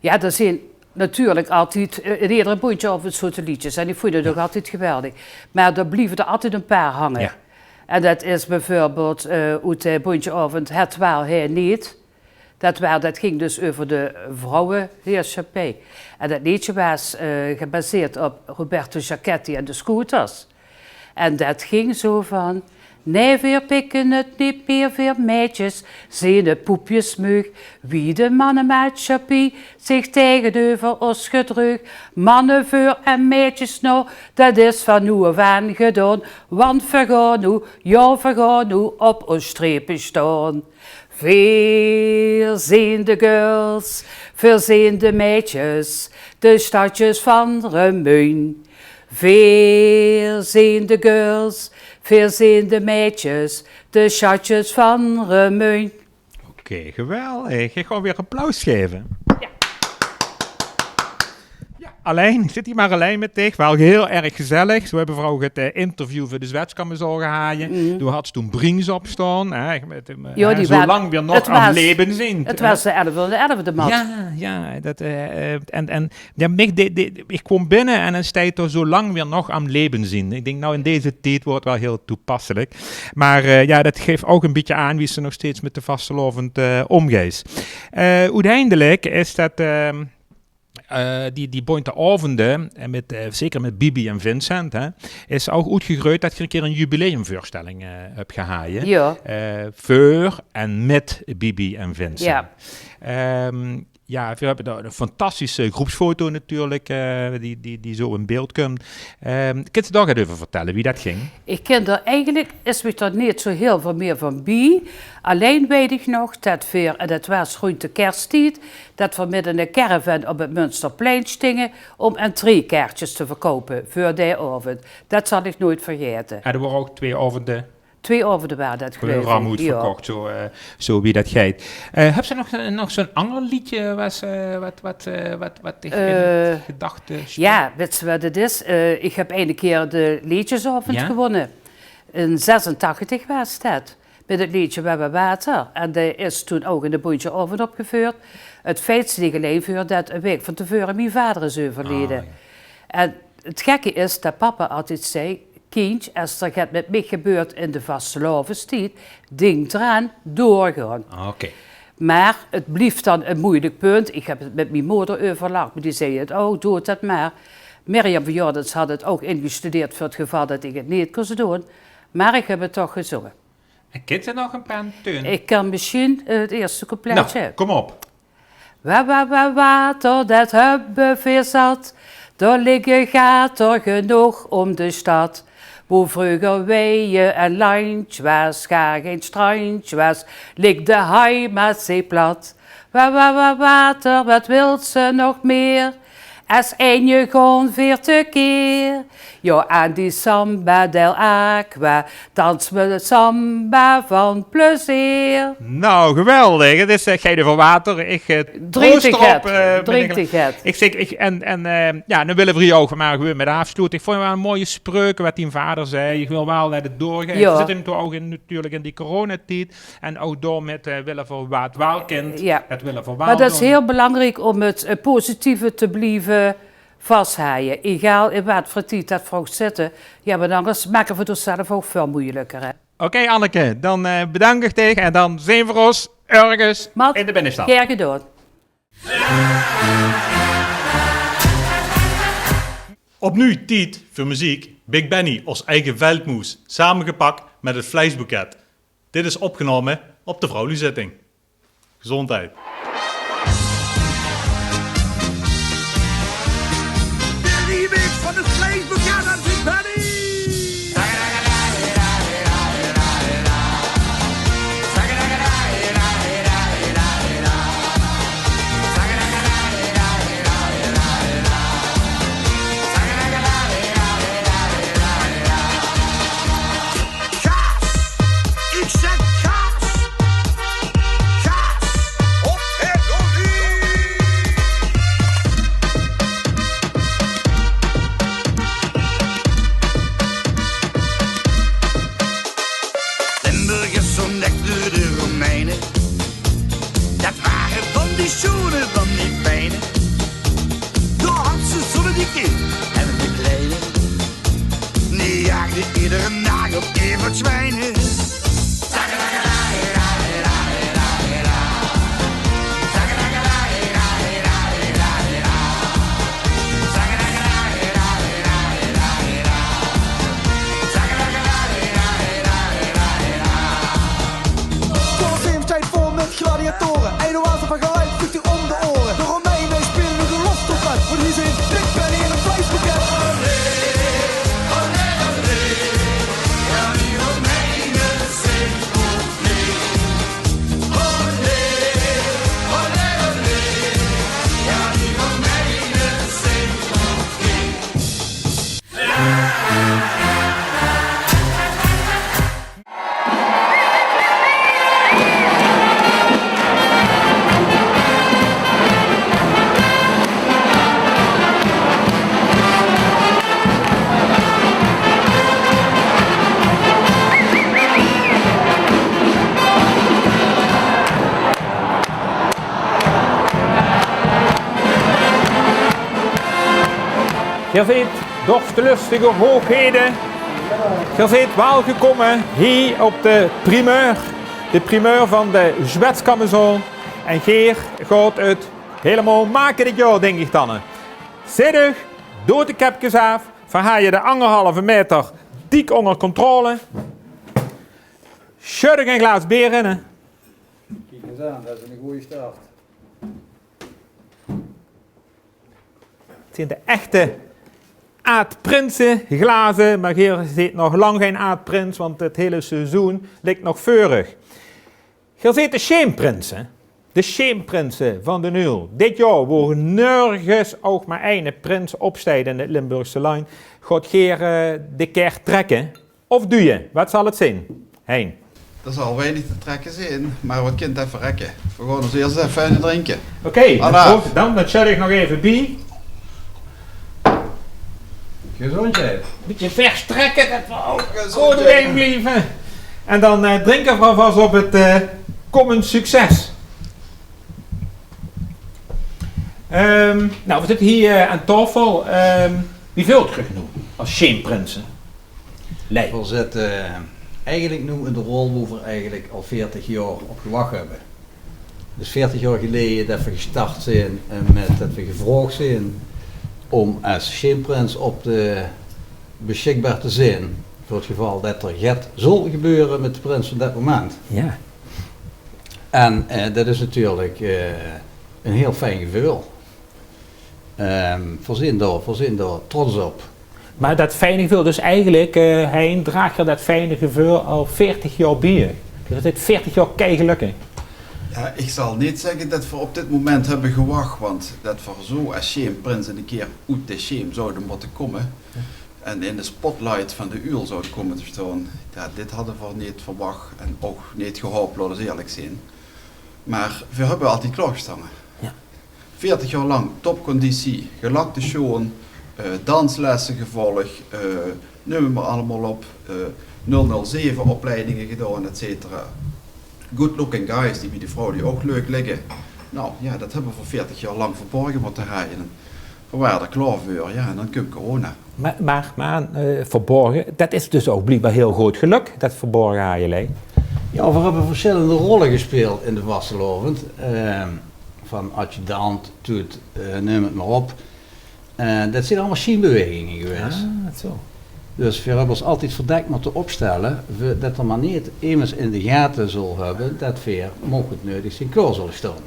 Jao, d'r zeen natuurlik altied, eh, in eder bóntje aovend zoe'n leedjes. En ich vónj 't ouch altied geweldig. Mer d'r blieve d'r altied ein paar hange. Jao. En det is bieveurbeeld, eh, oet de bóntje aovend Het waal, hè neet. Det waal, det ging dus euver de vrouweheersjappie. En det leedje waas, eh, gebaseerd op Roberto Giachetti en de Scooters. En det ging zo van: "Nae, veer pikke 't neet mier, veer maedjes zeen 't poepjesmeug, wie de mannemaatsjappie zich taengeneuver ós gedreug. Manne veur en maedjes nao, det is van noe aaf aan gedaon, want veer gaon noe, jao, veer gaon noe op ós strepe staon." Veer zeen de girls, veer zeen de maedjes, de sjtatjes van Remunj. Veer zeen de girls, veer zeen de maedjes, de sjtatjes van Remunj. Oké, geweldig. Ich gaon weer applaus gaeve. Jao. Jao, allein, zit hie mer allein mit dich. Waal hiel erg gezellig. Zoe höbbe v'r ouch 't, eh, interview veur de Zwetskammers al gehaje. Doe hads toen Brings op staon, hè, mit, eh, Zolang wir noch am Leven sind, hè. 't Waas de elfde van de elfde, Mat. Jao, jao, dat, eh, eh, en, en jao, mich, de, de, ich kwaam binne en dan steit d'r: "Zolang wir noch am Leven sind." Ich dink, nou, in deze tied weurt 't waal hiel toepasselik. Mer, eh, jao, dat geef ouch e bietje aan wie se nog steeds mit de vastelaovend, eh, ómgeis. Eh, oeteindelik is dat, ehm, eh, die, die Boonte Aovende, en mit, eh, zeker mit Bibi en Vincent, hè, is ouch oetgegreujd dat geer 'ne kier 'n jubileumveurstelling, eh, höb gehaje. Jao. Eh, veur en mit Bibi en Vincent. Jao. Ehm, jao, veer höbbe dao 'n fantastische groepsfoto natuurlik, eh, die, die, die zoe in beeld kump. Ehm, kins se dao get euver vertèlle, wie dat ging? Ich kin d'r eigelik, is mich d'r neet zoe hiel väöl mie van bie. Allein weit ich nog dat veer, en dat waas rónd de Kerstied, dat veer mit 'ne caravan op 't Munsterplein stinge óm entreekaartjes te verkoupe veur dae aovend. Dat zal ich noeit vergaete. En d'r waore ouch twee aovende... Twee aovende waore dat, geluif ich. Raam oetverkoch, zoe, eh, zoe wie dat geit. Eh, höbs se nog, eh, nog zoe'n anger leedje wat, eh, wat, wat, eh, wat, wat dich in de gedachte speelt? Jao, wits se wat 't is? Eh, ich höb eine kier de leedjesaovend gewónne. In zesentachtig waas dat. Mit 't leedje Wa, wa, water. En dae is toen ouch in de Bóntje Aovend opgeveurd. 't Feit steeg allein veur dat 'n waek van te veure mien vader is euverleje. Ah, jao. En 't gekke is dat papa altied zag: "Kindj, es d'r get mit mich gebeurt in de vastelaovestied, dink d'raan, doorgaon." Ah, oké. Mer 't blief dan e meujelik punt. Ich höb 't mit mien moder euverlag, mer die zag 't ouch: "Doot dat mer." Mirjam van Jordens had 't ouch ingestudeerd veur 't geval dat ich 't neet kós doon. Mer ich höb 't toch gezónge. En kins se nog e paar teun? Ich kan mesjien, eh, 't ierste coupletje. Nou, kóm op. Wa, wa, wa, water, det höbbe veer zat. D'r ligke gater genóg óm de stad. Wo vreuger weie en landj waas, gaar gein strandj waas, lik de Heimatzee plat. Wa, wa, wa, water, wat wils se nog mieë? Es einje gaon veer tekeer. Jao, aan die samba dell'acqua dans me samba van plezeer. Nou, geweldig. 't Is, eh, gein euver water. Ich, eh, drink dich get. Drink dich get. Ich zèk, ich, en, en, eh, jao, dan wille veer hie ouch mer gewoon mit aafsloete. Ich vónj 't waal 'n mooie spreuk wat dien vader zag. Ich wil waal det 't doorgeit. Jao. Veer zitte noe ouch in, natuurlik in die coronatied. En ouch daomit, eh, wille veer wat waal kint, det wille veer waal doon. Mer det is hiel belangriek óm 't, eh, positieve te blieve vashaje. Egaal in waat veur tied det veer ouch zitte. Jao, want angers make veer 't ózzelf ouch väöl meujelieker, hè. Oké, Anneke, dan, eh, bedank ich dich en dan zeen veer ós örges in de binnestad. Gaer gedaon. Opnuuj tied veur meziek. Big Benny, ós eige veldjmoes, samegepak mit 't Vleisboeket. Dit is opgenómme op de vrouwluuzitting. Gezóndheid. De remix van 't Vleisboeket en Big Benny. Kaas! Ich zèk kaas! Kaas! Op Herodië! Limburg is zo'n nek door de Romeine. Det ware van die sjoene, van die fijne. Dao had ze zo'n dikke en de kleine. Die jaagde iedere daag op Evert Zwijnen. Colosseum steit vol mit gladiatoren. Eine waas van geluid, vlucht die óm de ore. De Romeine speule de lostrompet, want hie zeen Big Benny en 't Vleisboeket. Geer zeet, dorste lustige hoeëgheden, geer zeet waal gekómme hie op de primeur. De primeur van de Zwetskamezoon. En geer gaot 't hielemaol make dit jaor, dink ich dan. Zèt uch, doot de kepkes aaf, veer haje de angerhalve maeter diek ónger controle. Sjut uch ein glaas beer in, hè. Kiek ins aan, det is ein gooj start. 't Zeen de echte aad-prinseglaze, mer geer zeet nog lang gein aad-prins, want 't hiele seizoen ligk nog veur uch. Geer zeet de sjeemprinse. De sjeemprinse van D'n Uul. Dit jaor, wo nörges ouch mer eine prins opsteit in 't Limburgse landj, gaot geer, eh, de kar trèkke. Of duuje, waat zal 't zeen, Hein? D'r zal weinig te trèkke zeen, mer waat kint det verrèkke? Veer gaon ós ieërs effe eine drinke. Oké, dan, dan sjut ich nog effe bie. Gezóndjheid. Bietje vers trèkke, det veer ouch good blieve. En dan, eh, drinke veer alvas op 't, eh, kómmend succes. Ehm, nou, veer zitte hie, eh, aan taofel. Ehm, wie veult geer uch noe es sjeemprinse? Lei. Veer zitte, eh, eigelik noe in de rol wo veer eigelik al veertig jaor op gewach höbbe. Dus veertig jaor geleje det veer gestart zeen, eh, mit det veer gevraog zeen óm es sjeemprins op de, besjikbaar te zeen veur 't geval det d'r get zól gebeure mit de prins van det moment. Ja. En, eh, det is natuurlik, eh, ein hieël fijn geveul. Ehm, veer zeen dao, veer zeen dao trots op. Mer det fijne geveul, dus eigelik, eh, Hein, draag geer det fijne geveul al veertig jaor bie uch. Dus det is veertig jaor kei gelökkig. Ja, ich zal neet zègke det veer op dit moment höbbe gewach, want det veer zo es sjeemprins ein kieër oet de sjeem zouwe mótte kómme en in de spotlight van D'n Uul zouwe kómme te staon, ja, dit hadde veer neet verwach en ouch neet gehaop, laot ós ieërlik zeen. Mer veer höbbe altied klaorgestange. Ja. Veertig jaor lang topconditie, gelakte sjoon, eh, danslesse gevolg, eh, neum 't mer allemaol op, eh, nul nul zeve opleidinge gedaon, et cetera. Good looking guys die bie de vrouw die ouch leuk ligke. Nou ja, det höbbe veer veertig jaor lang verborge mótte haje. Veer wore d'r klaor veur, ja, en dan kump corona. Mer, mer, mer, eh, verborge, det is dus ouch bliekbaar hieël good gelök, det verborge haje, Lei. Ja, veer höbbe versjillende rolle gespeeld in de vastelaovend. Ehm, van adjudant toet, eh, neum 't mer op. Eh, det zeen allemaol sjienbewaeginge gewaes. Ah, zo. Dus veer höbbe ós altied verdèk mótte opstelle, veur det d'r mer neet emes in de gate zól höbbe det veer, moch 't neudig zeen, klaor zólle staon.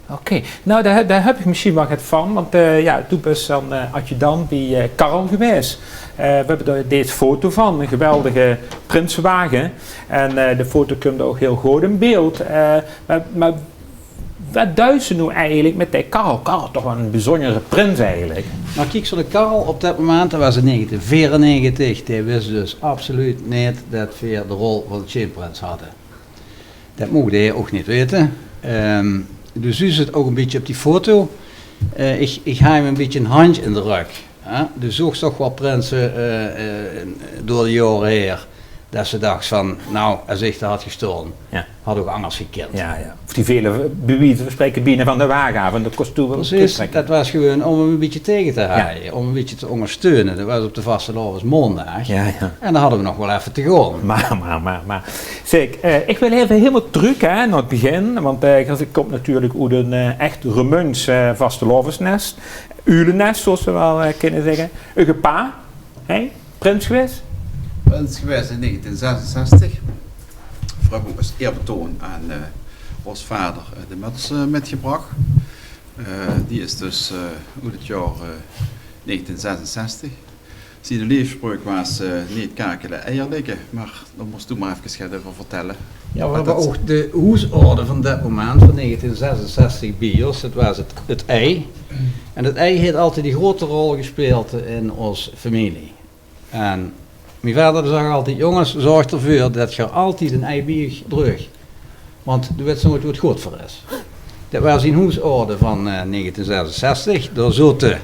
Oké, nou, dao, dao höb ich mesjien waal get van, want, eh, ja, doe bös dan, eh, adjudant bie, eh, Karel gewaes. Eh, veer höbbe dao dees foto van, ein geweldige prinsewage. En, eh, de foto kump ouch hieël good in beeld. Eh, mer, mer waat duis se noe eigelik mit dae Karel? Karel, toch waal ein bezunjere prins eigelik. Nou, kiek, zoe'n Karel op det moment, det waas in negentien veerennegentig, dae wis dus absoluut neet det veer de rol van sjeemprins hadde. Det moch dae ouch neet weite. Ehm, doe zuus 't ouch ein bietje op die foto. Eh, ich, ich haaj 'm ein bietje ein handj in de rök. Hè? Doe zoogs toch waal prinse, eh, eh, door de jaore haer, det se dachs van, nou, es ich dao had gestaon, ja, had ouch angers gekind. Ja, ja. Of die vele, bie wieze van spraeke, bienao van de wage aaf, en det kós doe waal. Precies, trèkke. Det waas gewoon óm 'm ein bietje taenge te haje, óm 'm ein bietje te óngersteune. Det waas op de vastelaovesmaondaag. Ja, ja. En dan hadde veer nog waal effe te gaon. Mer, mer, mer, mer. Zèk, eh, ich wil effe hielemaol trök, hè, nao 't begin, want, eh, geer kump natuurlik oet ein, eh, ech Remunjs, eh, vastelaovesnes. Uulenes, zoeas ze waal, eh, kinne zègke. Eur pa, hè, prins gewaes? Prins gewaes in negentien zesenzestig. Veer höbbe es ieërbetoon aan, eh, ós vader, eh, de möts, eh, mitgebrach. Eh, die is dus, eh, oet 't jaor, eh, negentien zesenzestig. Ziene leefspreuk waas, eh, neet kakele, eier likke, mer dan mós doe mer efkes get euver vertèlle. Ja, veer höbbe ouch de hoesorde van det moment, van negentien zesenzestig, bie ós. Det waas 't, 't ei. En 't ei haet altied die groeëte rol gespeeld in ós femilie. En mien vader zag altied: "Jónges, zörg d'rveur det geer altied ein ei bie uch dreugt. Want doe weits noeats wo 't good veur is." Det waas zien hoesorde van, eh, negentien zesenzestig. Dao zote,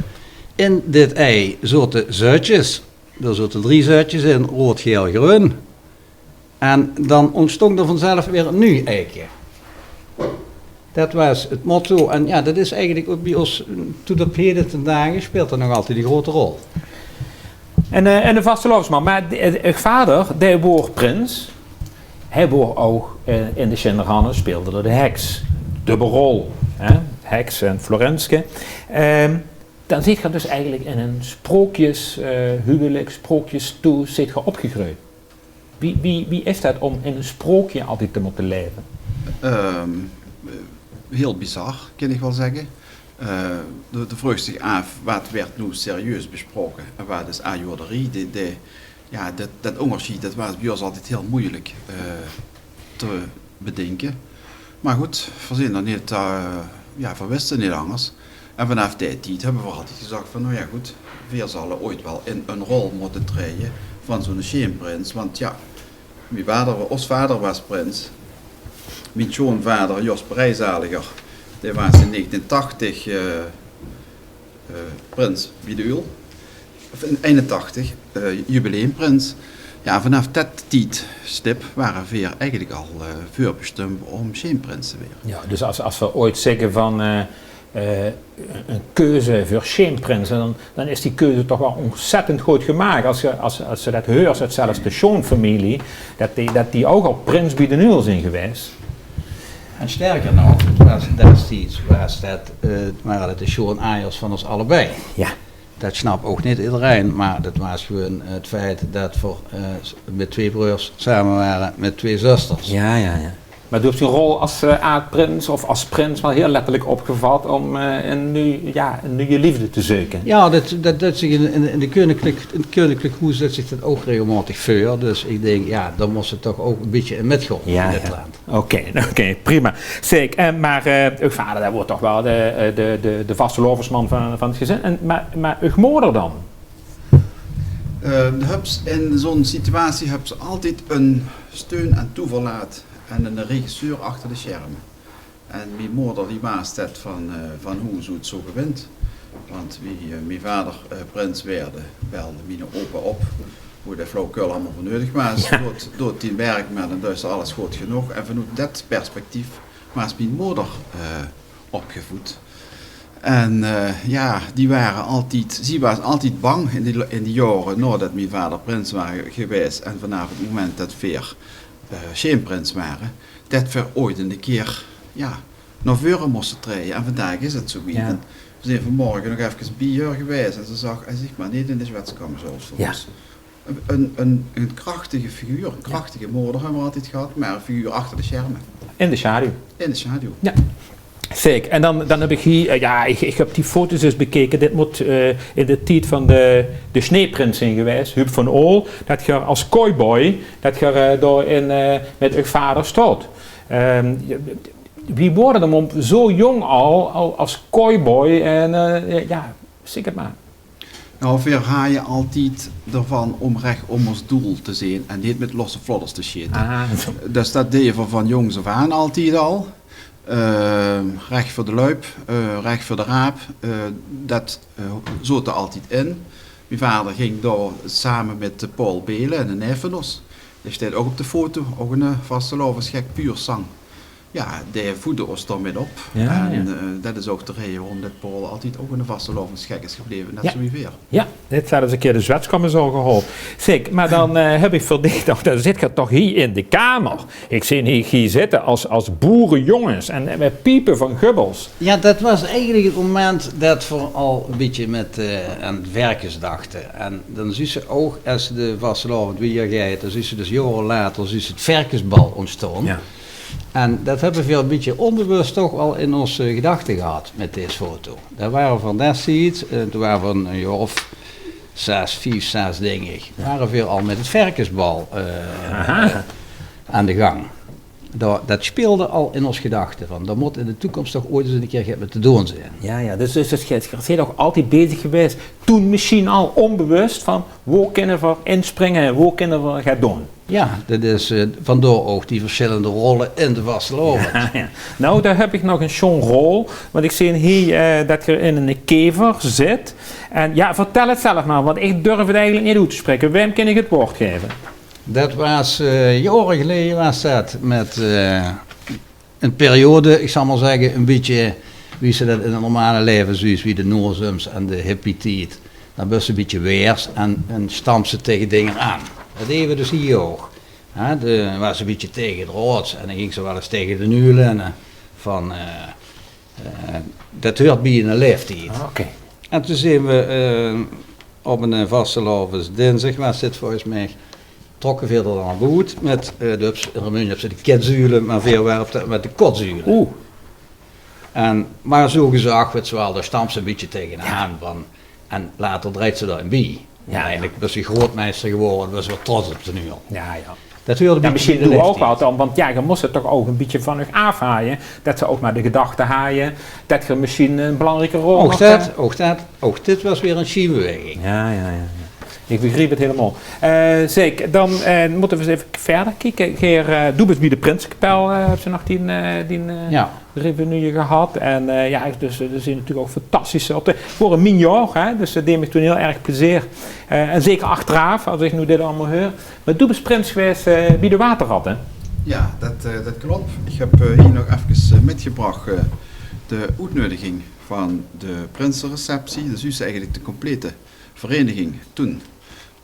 in dit ei zote zeutjes. Dao zote drie zeutjes in, roead, gael, greun. En dan óntstóng d'r vanzelf weer ein nuuj eike. Det waas 't motto. En jao, det is eigelik ouch bie ós, eh, tot op hede ten dage speelt det nog altied 'n grote rol. En, eh, en de vastelaovesman, mer de, eh, eur vader, dae woor prins. Hae woor ouch, eh, in de Sjinderhanne speelde d'r de heks. Dubbel rol, hè? Heks en Florenske. Ehm, dan zit geer dus eigelik in 'n sprookjes, eh, huwelik, sprookjes toe, zit geer opgegreujd. Wie, wie, wie is det óm in ein sprookje altied te mótte laeve? Ehm, hiel bizar, kin ich waal zègke. Eh, de, de vreugs dich aaf, waat waert noe serieus besproke en waat is ajoerderie? De, de, jao, det, det óngersjeid, det waas bie ós altied hiel meujelik, eh, te bedinke. Mer good, veer zeen d'r neet, eh, jao, veer wiste neet angers. En vanaaf dae tied höbbe veer altied gezag van, noe jao, good, veer zalle ooit waal in ein rol mótte traeje van zoe'n sjeenprins. Want jao, mien vader, ós vader waas prins. Mien sjoonvader, Jos Breizaliger, dae waas in negentien tachtig, eh, eh, prins bie de Uul. Of in einentachtig, eh, jubileumprins. Jao, vanaaf det tiedstip ware veer eigelik al, eh, veurbestump óm sjeenprins te waere. Jao, dus es, es veer ooit zègke van, eh, eh, ein keuze veur sjeenprins, dan, dan is die keuze toch waal ontzettend good gemaak. Es se, es, es se det heurs, det zelfs de sjoonfamilie, det die, det die ouch al prins bie de Uul zeen gewaes. En sterker nog, 't waas, destieds waas det, eh, ware det de sjoonaajers van ós allebei. Jao. Det snap ouch neet ederein, mer det waas gewoon 't feit det veer, eh, s-, mit twee breurs same ware mit twee zusters. Jao, jao, jao. Mer doe höbs dien rol es, eh, aad-prins of es prins waal hiel letterlik opgevat óm, eh, ein nuuj, jao, ein nuje leefde te zeuke. Jao, det, det deit zich in, in, in de keuninklike, in 't keuninklike hoes deit zich det ouch regelmaotig veur. Dus ich dink, jao, dao mós se toch ouch ein bietje in mitgaon in dit land. Oké, oké, prima. Zèk, eh, mer, eh, eur vader, det woor toch waal de, eh, de, de, de vastelaovesman van, van 't gezin. En, mer, mer eur moder dan? Eh, de höbs, in zoe'n situatie höbs se altied eine steun en toeverlaat en eine regisseur achter de sjerme. En mien moder, die waas det van, eh, van hoes oet zoe gewind. Want wie, eh, mien vader, eh, prins waerde, belde miene opa op, wo de flauwekul allemaol veur neudig waas. Jao. Doot, doot dien werk mer, dan duis se alles good genóg. En vanoet det perspectief waas mien moder, eh, opgevoed. En, eh, jao, die ware altied, zie waas altied bang in die, in die jaore naodet mien vader prins waas gewaes en vanaaf 't moment det veer, eh, sjeenprins ware, det veer ooit ein kier, jao, nao veure móste traeje. En vandaag is 't zoe wied. Jao. En veer zeen vanmorge nog efkes bie häör gewaes en ze zag, es ich mer neet in de zwetskamer zoot. Jao. Ein, ein, ein krachtige figuur, ein krachtige moder höbbe veer altied gehad, mer ein figuur achter de sjerme. In de sjaduw. In de sjaduw. Jao. Zèk, en dan, dan höb ich hie, eh, jao, ich, ich höb die foto's ins bekeke. Dit mót, eh, in de tied van de, de Sneeprins zeen gewaes, Huub van Ool, det geer es cowboy, det geer, eh, dao in, eh, mit eur vader staot. Ehm, wie woor det óm zoe jóng al, al es cowboy en, eh, jao, zèk 't mer. Noe, veer haje altied d'rvan óm rech óm ós doel te zeen en neet mit losse flodders te sjete. Aha. Dus det deje veer van jóngs aaf aan altied al. Eh, rech veur de luip, eh, rech veur de raap, eh, det, eh, zoot d'r altied in. Mien vader ging dao same mit Paul Belen, eine naef van ós. Dae steit ouch op de foto, ouch eine, eh, vastelaovesgek, pur sang. Jao, dae voedde ós dao mit op. Jao, en, jao. Eh, det is ouch de raeje waoróm det Paul altied ouch eine vastelaovesgek is gebleve, net zoe wie veer. Jao, dit hadde ze 'ne kier de zwetskamer zoe gehaold. Zèk, mer dan, eh, höb ich veur dich nog, dan zit geer toch hie in de kamer. Ich zeen hie, hie zitte es, es boerejónges en, eh, mit piepe van gubbels. Jao, det waas eigelik 't moment det veer al ein bietje mit, eh, aan verkes dachte. En dan zuus se ouch, es de vastelaovend wiejer geit, dan zuus se dus jaore later, zuus se 't verkesbal óntstaon. Jao. En det höbbe veer ein bietje ónbewus toch al in ós, eh, gedachte gehad mit dees foto. Det ware veer destieds, eh, toen ware veer ein jaor of zès, vief, zès, dink ich, ware veer al mit 't verkesbal, eh, aan de gang. Det, det speelde al in ós gedachte van, det mót in de toekóms toch ooit ins ein kier get mit te doon zeen. Jao, jao, dus, dus, dus geer, geer zeet ouch altied bezig gewaes, toen mesjien al ónbewus, van wo kinne veer inspringe en wo kinne veer get doon? Jao, det is, eh, vandaor ouch die versjillende rolle in de vastelaovend. Jao, jao. Noe, dao höb ich nog ein sjoon rol, want ich zeen hie, eh, det geer in eine kever zit. En jao, vertèl 't zelf mer, want ich durf 't eigelik neet oet te spraeke. Waem kin ich 't waord gaeve? Det waas, eh, jaore geleje waas det, mit, eh, 'n periode, ich zal mer zègke, e bietje wie se det in 't normale laeve zuus, wie de Noorzems en de hippie-tied. Dan bös se e bietje waers en, en stamps se taenge dinger aan. Det deje we dus hie ouch. Hè, de, waas se e bietje taenge 't raod en dan gings se waal ins taenge de nuul in, eh, van, eh, eh, det huuert bie 'ne laeftied. En toen zeen we, eh, op 'ne, eh, vastelaovesdinsdig waas dit volges mich, trokke veer d'r dan op oet mit, eh, de, höbs, in Remunj höbs se de kitzuule, mer veer wore op det moment de kotzuule. Oeh. En, mer zoe gezag, wits se waal, dao stamps se e bietje taenge aan van, en later dreijs se dao in bie. Jao, jao. Eigelik bös se grootmeister gewore, bös se waal trots op de nuul. Jao, jao. Det huuert e bietje bie de laeftied. Mesjien doe ouch waal dan, want jao, geer mós 't toch ouch e bietje van uch aafhaje, det ze ouch mer de gedachte haje det geer mesjien 'n belangrieke rol nog, eh, ouch det, ouch det, ouch dit waas weer 'n sjienbeweging. Jao, jao, jao, jao. Ich begriep 't hielemaol. Eh, Zeek, dan, eh, mótte we ins effe wiejer kieke. Geer, eh, doe bös bie de prinsekapel, eh, höbs se nog dien, eh, dien, eh, revenue gehad. En, eh, jao, dus, eh, d'r zeen natuurlik ouch fantastische optredens. 't Waor in mien jaor, hè, dus det deeg mich toen hiel erg plezeer. Eh, en zeker achteraaf, es ich noe dit allemaol heur. Mer doe bös prins gewaes, eh, bie de Waterratte. Jao, det, eh, det klop. Ich höb, eh, hie nog efkes, eh, mitgebrach, eh, de oetneudiging van de prinsereceptie. Det is dus eigelik de complete vereniging toen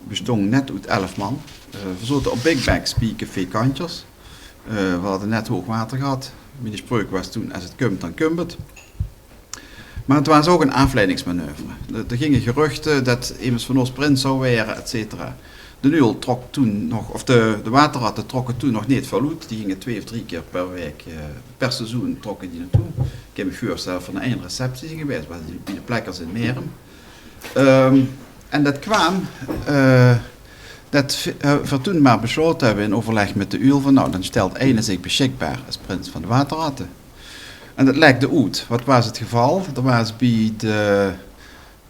bestóng net oet elf man. Eh, veer zote op Big Bags bie Café Kantjers. Eh, veer hadde net hoog water gehad. Mien spreuk waas toen: es 't kump, dan kump 't. Mer 't waas ouch 'n aafleidingsmanoeuvre. D'r, d'r ginge geruchte det emes van ós prins zou waere, et cetera. De Nuul trok toen nog, of de, de Waterratte trokke toen nog neet väöl oet. Die ginge twee of drie kier per waek, eh, per seizoen trokke die nao toe. Ich kin mich veurstelle, veur ein receptie zeen gewaes, waas die bie de Plekkers in Merum. Ehm, en det kwaam, eh, det v-, eh, veer toen mer besjaote höbbe in euverlèk mit de Uul van, nou, dan stèlt eine zich besjikbaar es prins van de Waterratte. En det lekde oet. Waat waas 't geval? D'r waas bie de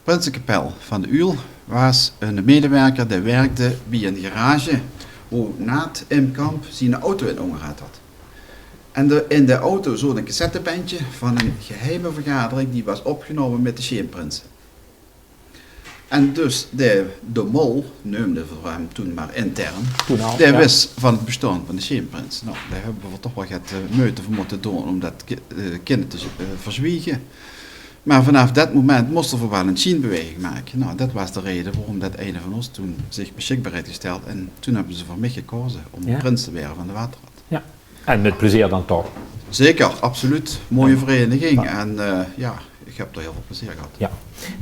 prinsekapel van de Uul waas 'ne medewerker, dae wirkde bie 'n garage wo Naat Imkamp ziene auto in óngerhaad had. En d'r, in de auto zoot 'n cassettebendje van 'n geheime vergadering die waas opgenómme mit de Sjeenprinse. En dus de, de mol, neumde veer häöm toen mer intern, toen al, dae wis van 't besjtaon van de Sjeenprinse. Nou, dao höbbe veer toch waal get, eh, meujte veur mótte doon óm det ki-, eh, kinne te, eh, verzwiege. Mer vanaaf det moment móste veer waal 'n sjienbeweging make. Nou, det waas de raeje waorom det eine van ós toen zich besjikbaar haet gesteld. En toen höbbe ze veur mich gekaoze óm prins te waere van de Waterratte. Jao. En mit plezeer dan toch? Zeker, absoluut. Mooie vereniging. En, eh, jao, ich höb d'r hiel väöl plezeer gehad. Jao.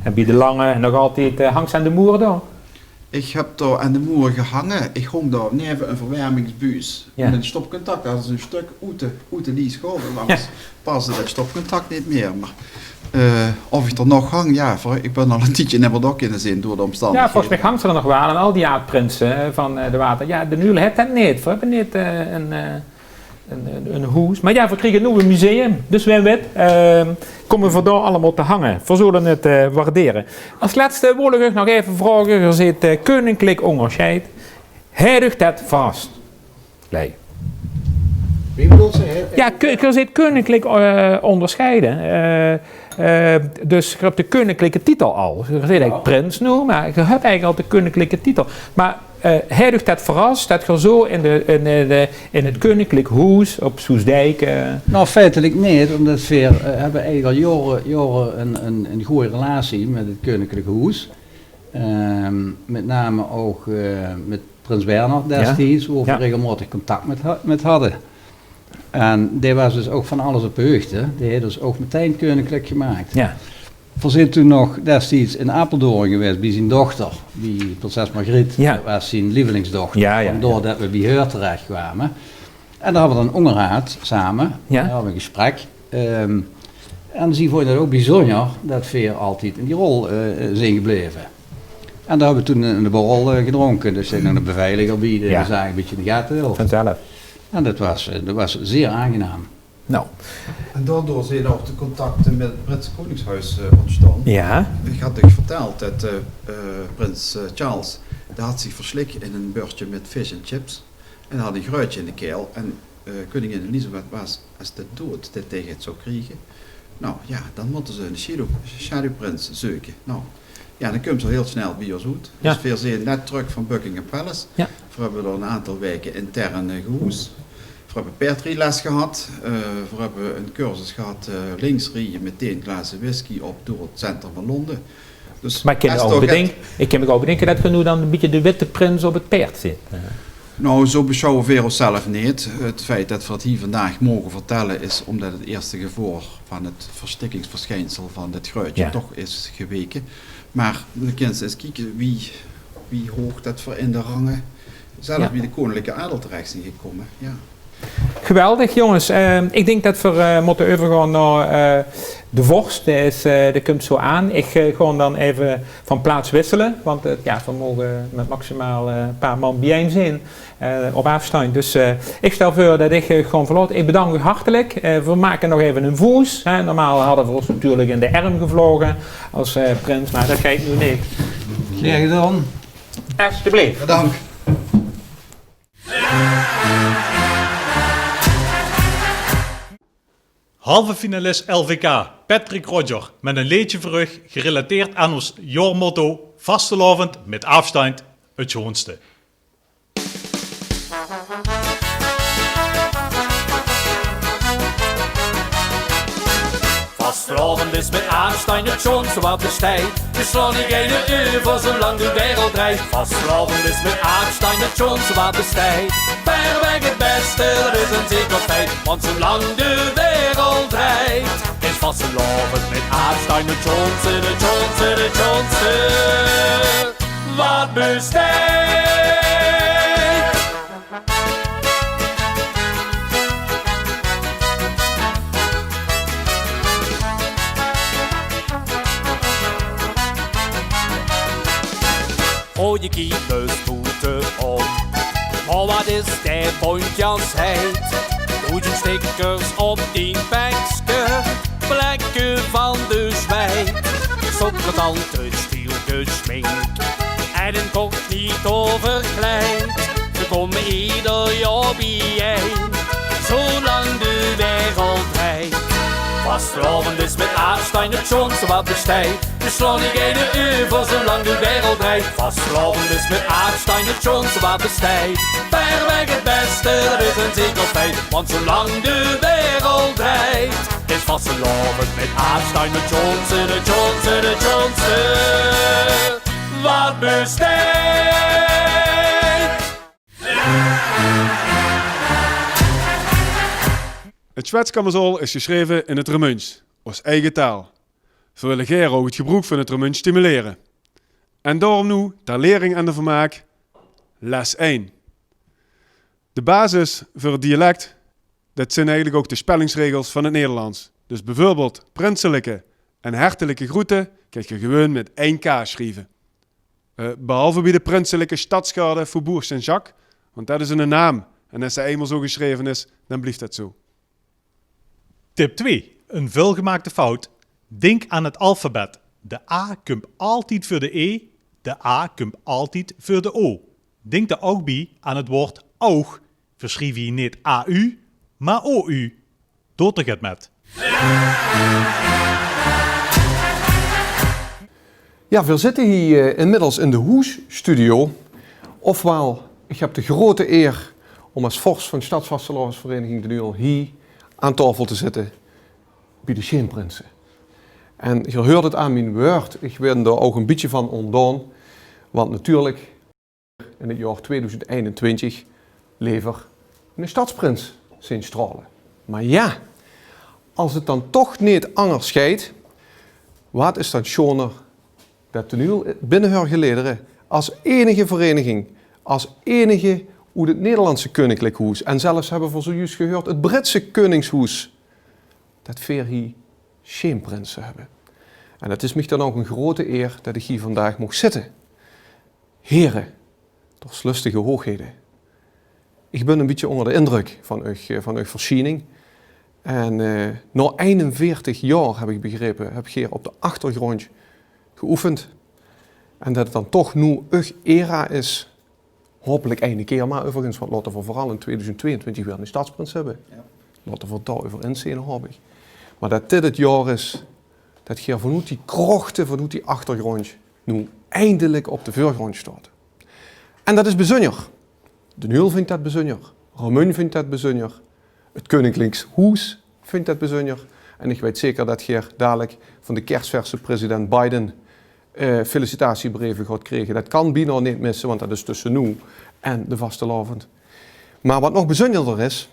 En bie de Lange nog altied, eh, hangs se aan de moer dao? Ich höb dao aan de moer gehange. Ich hóng dao neve 'n verwermingsbuus. Jao. Mit 'n stopcontact. Det is 'n stök oet de, oet de lies gehaoje langs. Jao. Paste det stopcontact neet mieë. Mer, eh, of ich d'r nog hang, jao, veur, ich bön al 'n tiedje neet mieë dao kinne zeen door de ómstandighede. Jao, volges mich hangs se d'r nog waal aan, al die aad-prinse, eh, van, eh, de Water. Jao, de Nuul haet det neet. Veer höbbe neet, eh, 'n, eh, 'n, 'n, 'n hoes. Mer jao, veer kriege noe e museum. Dus wae weit, ehm, kómme veer dao allemaol te hange. Veer zölle 't, eh, waardere. Es lèste wól ich uch nog effe vraoge, geer zeet, eh, keuninklike óngersjeid. Haet uch det verras? Lei. Wie bedoelt ze? Hè? Jao, ke-, geer zeet keuninklike, eh, óngersjeide. Eh, eh, dus geer höb de keuninklike titel al. Geer zeet eigelik prins noe, mer geer höb eigelik al de keuninklike titel. Mer, eh, haet uch det verras det geer zo in de, in de, in 't keuninklik hoes op Soesdijk, eh? Nou, feitelik neet, ómdet veer, eh, höbbe eigelik al jaore, jaore 'n, 'n, 'n gooj relatie mit 't keuninklik hoes. Ehm, mit name ouch, eh, mit prins Bernhard destieds, wo veer regelmaotig contact mit ha-, mit hadde. En dae waas dus ouch van alles op de huugde. Dae haet dus ouch metein keuninklik gemaak. Veer zeen toen nog destieds in Apeldoorn gewaes bie zien dochter, bie prinses Margriet. Det waas zien lievelingsdochter. Vandaar det we bie häör terechkwame. En dao hadde we dan óngerhaad same. Dao hadde we 'n gesprek. Ehm, en zie vónj 't ouch bezunjer det veer altied in die rol, eh, zeen gebleve. En dao höbbe we toen 'ne borrel, eh, gedrónke. Dus d'r zit nog 'ne beveiliger bie, dae de zaak e bietje in de gate hilt. Vanzelf. En det waas, eh, det waas zeer aangenaam. Nou. En daodoor zeen ouch de contacte mit 't Brits Koningshoes, eh, óntstange. Jao. Ich had uch verteld det, eh, eh, prins, eh, Charles, dae had zich verslik in e bördje mit fish en chips. En had e greutje in de kael. En, eh, keuningin Elisabeth waas, es det doead det dae 't zou kriege, nou jao, dan mótte ze 'ne sjadow-, sjaduwprins zeuke. Nou, jao, dan kump ze al hiel snel bie ós oet. Dus veer zeen net trök van Buckingham Palace. Veer höbbe dao 'n aantal waeke intern, eh, gehoes. Veer höbbe paerdrieles gehad. Eh, veer höbbe 'ne cursus gehad, eh, links rieje mit tieën glaze whisky op door 't centrum van Londen. Dus Mer ich kin mich ouch bedinke, ich kin mich ouch bedinke det geer noe dan e bietje de witte prins op 't paerd zeet. Nou, zo besjouwe veer ós zelf neet. 't Feit det veer 't hie vandaag moge vertèlle is ómdet 't ierste gevaor van 't verstikkingsversjijnsel van dit gruutsje toch is geweke. Mer de kins ins kieke wie, wie hoog det veer in de range zelf bie de koninklijke adel terech zeen gekómme. Jao. Geweldig, jónges. Eh, ich dink det veer, eh, mótte euvergaon nao, eh, de vors. Dae is, eh, dae kump zo aan. Ich, eh, gaon dan effe van plaats wissele, want, eh, jao, veer moge mit maximaal, eh, e paar man biejein zeen, eh, op aafstandj. Dus, eh, ich stèl veur det ich, eh, gaon verlaote. Ich bedank uch hartelik. Eh, veer make nog effe 'n voes, hè. Normaal hadde veer ós natuurlik in de erm gevlaoge es, eh, prins, mer det geit noe neet. Gaer gedaon. Alsjeblieft. Bedank. Halve finalis L V K, Patrick Roger, mit e leedje veur uch, gerelateerd aan ós jaormotto: vastelaovend mit aafstandj 't sjoonste. Vastelaovend is mit aafstandj 't sjoonste waat besteit. Veer slaon gein euver zoelang de wereld drejt. Vastelaovend is mit aafstandj 't sjoonste waat besteit. Verreweg 't bèste, det is ein zeker feit. Want zoelang de wereld drejt, is vastelaovend mit aafstandj 't sjoonste, 't sjoonste, 't sjoonste waat besteit. Rooje kiepers boete op. Mer waat is de bóntjas heit? Doezend stickers op dien pekske, plekke van de zweit. Soppertante, stiel gesjmink en incognito verkleid. Veer kómme eder jaor biejein, zoelang de wereld drejt. Vastelaovend is mit aafstandj 't sjoonste waat besteit. Veer slaon gein euver zoelang de wereld drejt. Vastelaovend is mit aafstandj 't sjoonste waat besteit. Verreweg 't bèste, det is ein zeker feit. Want zoelang de wereld drejt, is vastelaovend mit aafstandj 't sjoonste, 't sjoonste, 't sjoonste waat besteit. 't Sjwets Kamezool is gesjreve in 't Remunjs, ós eige taal. Veer wille gaer ouch 't gebroek van 't Remunjs stimulere. En daorum noe, ter lering en ter vermaak, les ein. De basis veur 't dialek, det zeen eigelik ouch de spellingsregels van 't Nederlands. Dus bieveurbeeld prinselike en hertelike groete kins se gewoon mit ein K sjrieve. Eh, behalve bie de prinselike stadsgarde Faubourg Saint-Jacques, want det is 'ne naam. En es 'r einmaol zo gesjreve is, dan blief det zo. Tip twee. Ein veulgemaakde fout. Dink aan 't alfabet. De A kump altied veur de E, de A kump altied veur de O. Dink d'r ouch bie aan 't waord aug. Veer sjrieve hie neet A U, mer O U. Doot d'r get mit. Jao, veer zitte hie, eh, inmiddels in de hoesstudio. Ofwaal, ich höb de groete eer óm es vors van Sjtadsvastelaovesvereiniging D'n Uul hie aan taofel te zitte bie de Sjeemprinse. En geer heurt 't aan mien wäörd, ich bön d'r ouch e bietje van óntdaon, want natuurlik in 't jaor tweedoezend einentwintig lever 'ne sjtadsprins zeen straole. Mer jao, es 't dan toch neet angers geit, waat is dan sjoner det D'n Uul binne häör geledere es einige vereiniging, es einige oet 't Nederlandse keuninklike hoes, en zelfs, höbbe veer zojuus geheurd, 't Britse keuningshoes, det veer hie Sjeemprinse höbbe. En det is mich dan ouch 'n groete eer det ich hie vandaag maag zitte. Here, Dorslustige hoeghede. Ich bön e bietje ónger de indrök van eur, eh, van eur versjiening. En, eh, nao einenveertig jaor, höb ich begrepe, höb geer op de achtergróndj geoefend. En det 't dan toch noe eur era is, haopelik eine kier mer euverigens, want laote v'r veural in tweedoezend tweeëntwintig weer 'ne sjtadsprins höbbe. Jao. Laote v'r dao-euver inzeen, haop ich. Mer det dit 't jaor is det geer vanoet die krochte, vanoet die achtergróndj, noe eindelik op de veurgróndj sjtaot. En det is bezunjer. D'n Uul vindj det bezunjer. Remunj vindj det bezunjer. 't Keuninkliekshoes vindj det bezunjer. En ich weit zeker det geer dalik van de kersverse president Biden, eh, felicitatiebreeve gaot kriege. Det kan bienao neet misse, want det is tösse noe en de vastelaovend. Mer waat nog bezunjerder is,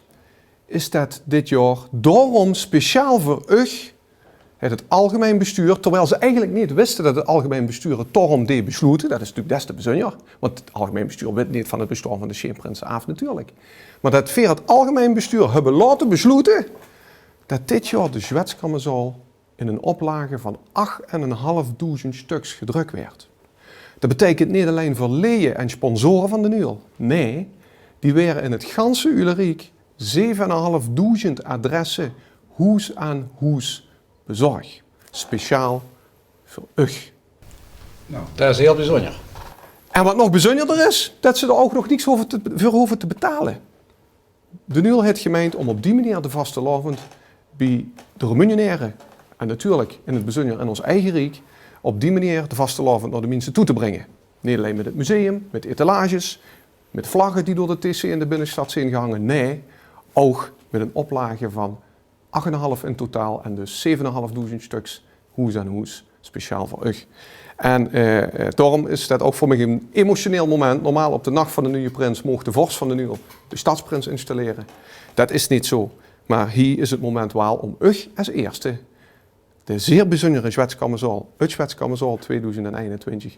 is det dit jaor daorom speciaal veur uch haet 't algemein bestuur, terwiel ze eigelik neet wiste det 't algemein bestuur 't daorom deej besloete, det is natuurlik des te bezunjer, want 't algemein bestuur wit neet van 't bestaon van de Sjeenprinse aaf natuurlik. Mer det veer 't algemein bestuur höbbe laote besloete det dit jaor de Zwetskamerzaol in ein oplage van ach en ein haaf doezend stöks gedrök waert. Det beteikent neet allein veur leje en sponsore van D'n Uul. Nae, die waere in 't ganse Uleriek zeve en ein haaf doezend adresse hoes aan hoes bezorg. Speciaal veur uch. Nou, det is hiel bezunjer. En waat nog bezunjerder is, det ze d'r ouch nog niks hove te, veur hove te betale. D'n Uul haet gemeindj óm op die meneer de vastelaovend bie de Remunjenaere, en natuurlik in 't bezunjer in ós eige riek, op die meneer de vastelaovend nao de minse toe te bringe. Neet allein mit 't museum, mit etalages, mit vlagge die door de T C en de binnestad zeen gehange, nae, ouch mit ein oplage van ach en ein haaf in totaal en dus zeve en ein haaf doezend stöks hoes aan hoes, speciaal veur uch. En, eh, eh, daorom is det ouch veur mich ein emotioneel moment. Normaal op de nach van de nuje prins moog de vors van D'n Uul de stadsprins installere. Det is neet zo. Mer hie is 't moment waal óm uch es eerste de zeer bezunjere Zwetskamerzaol, 't Zwetskamerzaol tweedoezend einentwintjig,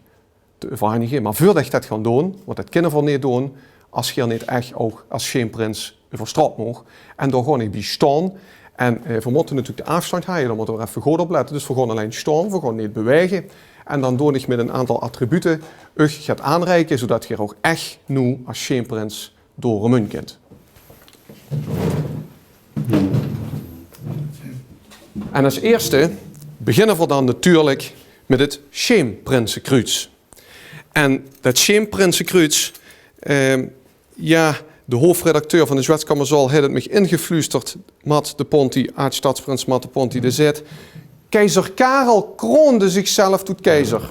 te euverhanjige. Mer veurdet ich det gaon doon, want det kinne veer neet doon es geer neet ech ouch es Sjeenprins euver straot moog. En dao gaon ich bie staon. En, eh, veer mótte natuurlik de aafstandj haje, dao mótte veer effe good op lette. Dus veer gaon allein staon, veer gaon neet bewaege. En dan doon ich mit ein aantal attribute uch get aanreike, zoedet geer ouch ech noe es Sjeenprins door Remunj kint. En es eerste beginne veer dan natuurlik mit 't Sjeenprinsekruuts. En det Sjeenprinsekruuts, ehm, jao, de hoofredacteur van de Zwetskamerzaol haet 't mich ingefluusterd, Mat de Ponty, aad-stadsprins Mat de Ponty, dae zaet: "Keizer Karel kroonde zichzelf toet keizer."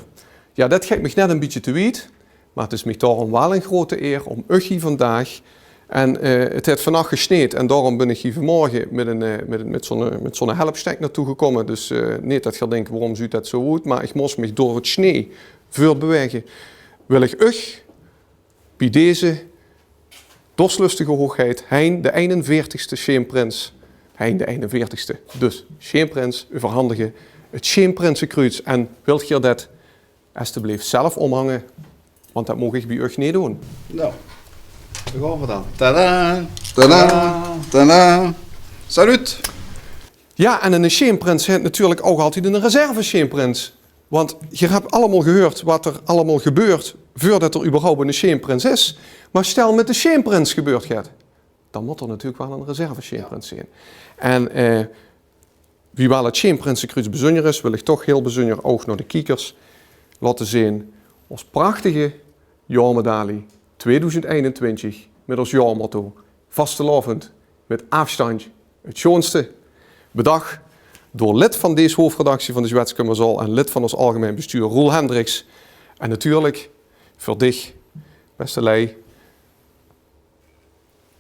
Jao, det geit mich net ein bietje te wied, mer 't is mich daorom waal ein groete eer óm uch hie vandaag. En, eh, 't haet vannach gesneejd en daorom bön ich hie vanmorge mit ein, eh, mit ein, mit zo'n, eh, mit zo'n helpstek naotoe gekómme. Dus, eh, neet det geer dink: "Waorom zuut det zo oet?" Mer ich mós mich door 't snee veurtbewaege. Wil ich uch bie deze dorslustige hoogheid, Hein de einenveertigste Sjeenprins, Hein de einenveertigste, dus Sjeenprins, euverhandige 't Sjeenprinsekruuts. En wilt geer det estebleef zelf ómhange, want det moog ich bie uch neet doon. Nou, dao gaon veer dan. Tada! Tada! Tada! Salut! Jao, en eine Sjeenprins haet natuurlik ouch altied eine reserve-Sjeenprins. Want geer höb allemaol gehuurd waat d'r allemaol gebeurt veurdet d'r überhaupt eine Sjeenprins is. Mer stel mit de Sjeenprins gebeurt get, dan mót d'r natuurlik waal eine reserve-Sjeenprins zeen. En, eh, wiewaal 't Sjeenprinsekruuts bezunjer is, wil ich toch hiel bezunjer ouch nao de kiekers laote zeen ós prachtige jaormedalie tweedoezend einentwintjig mit ós jaormotto: vastelaovend mit aafstandj 't sjoonste. Bedach door lid van dees hoofredactie van de Zwetskamerzaol en lid van ós algemein bestuur Roel Hendriks. En natuurlik veur dich, beste Lei,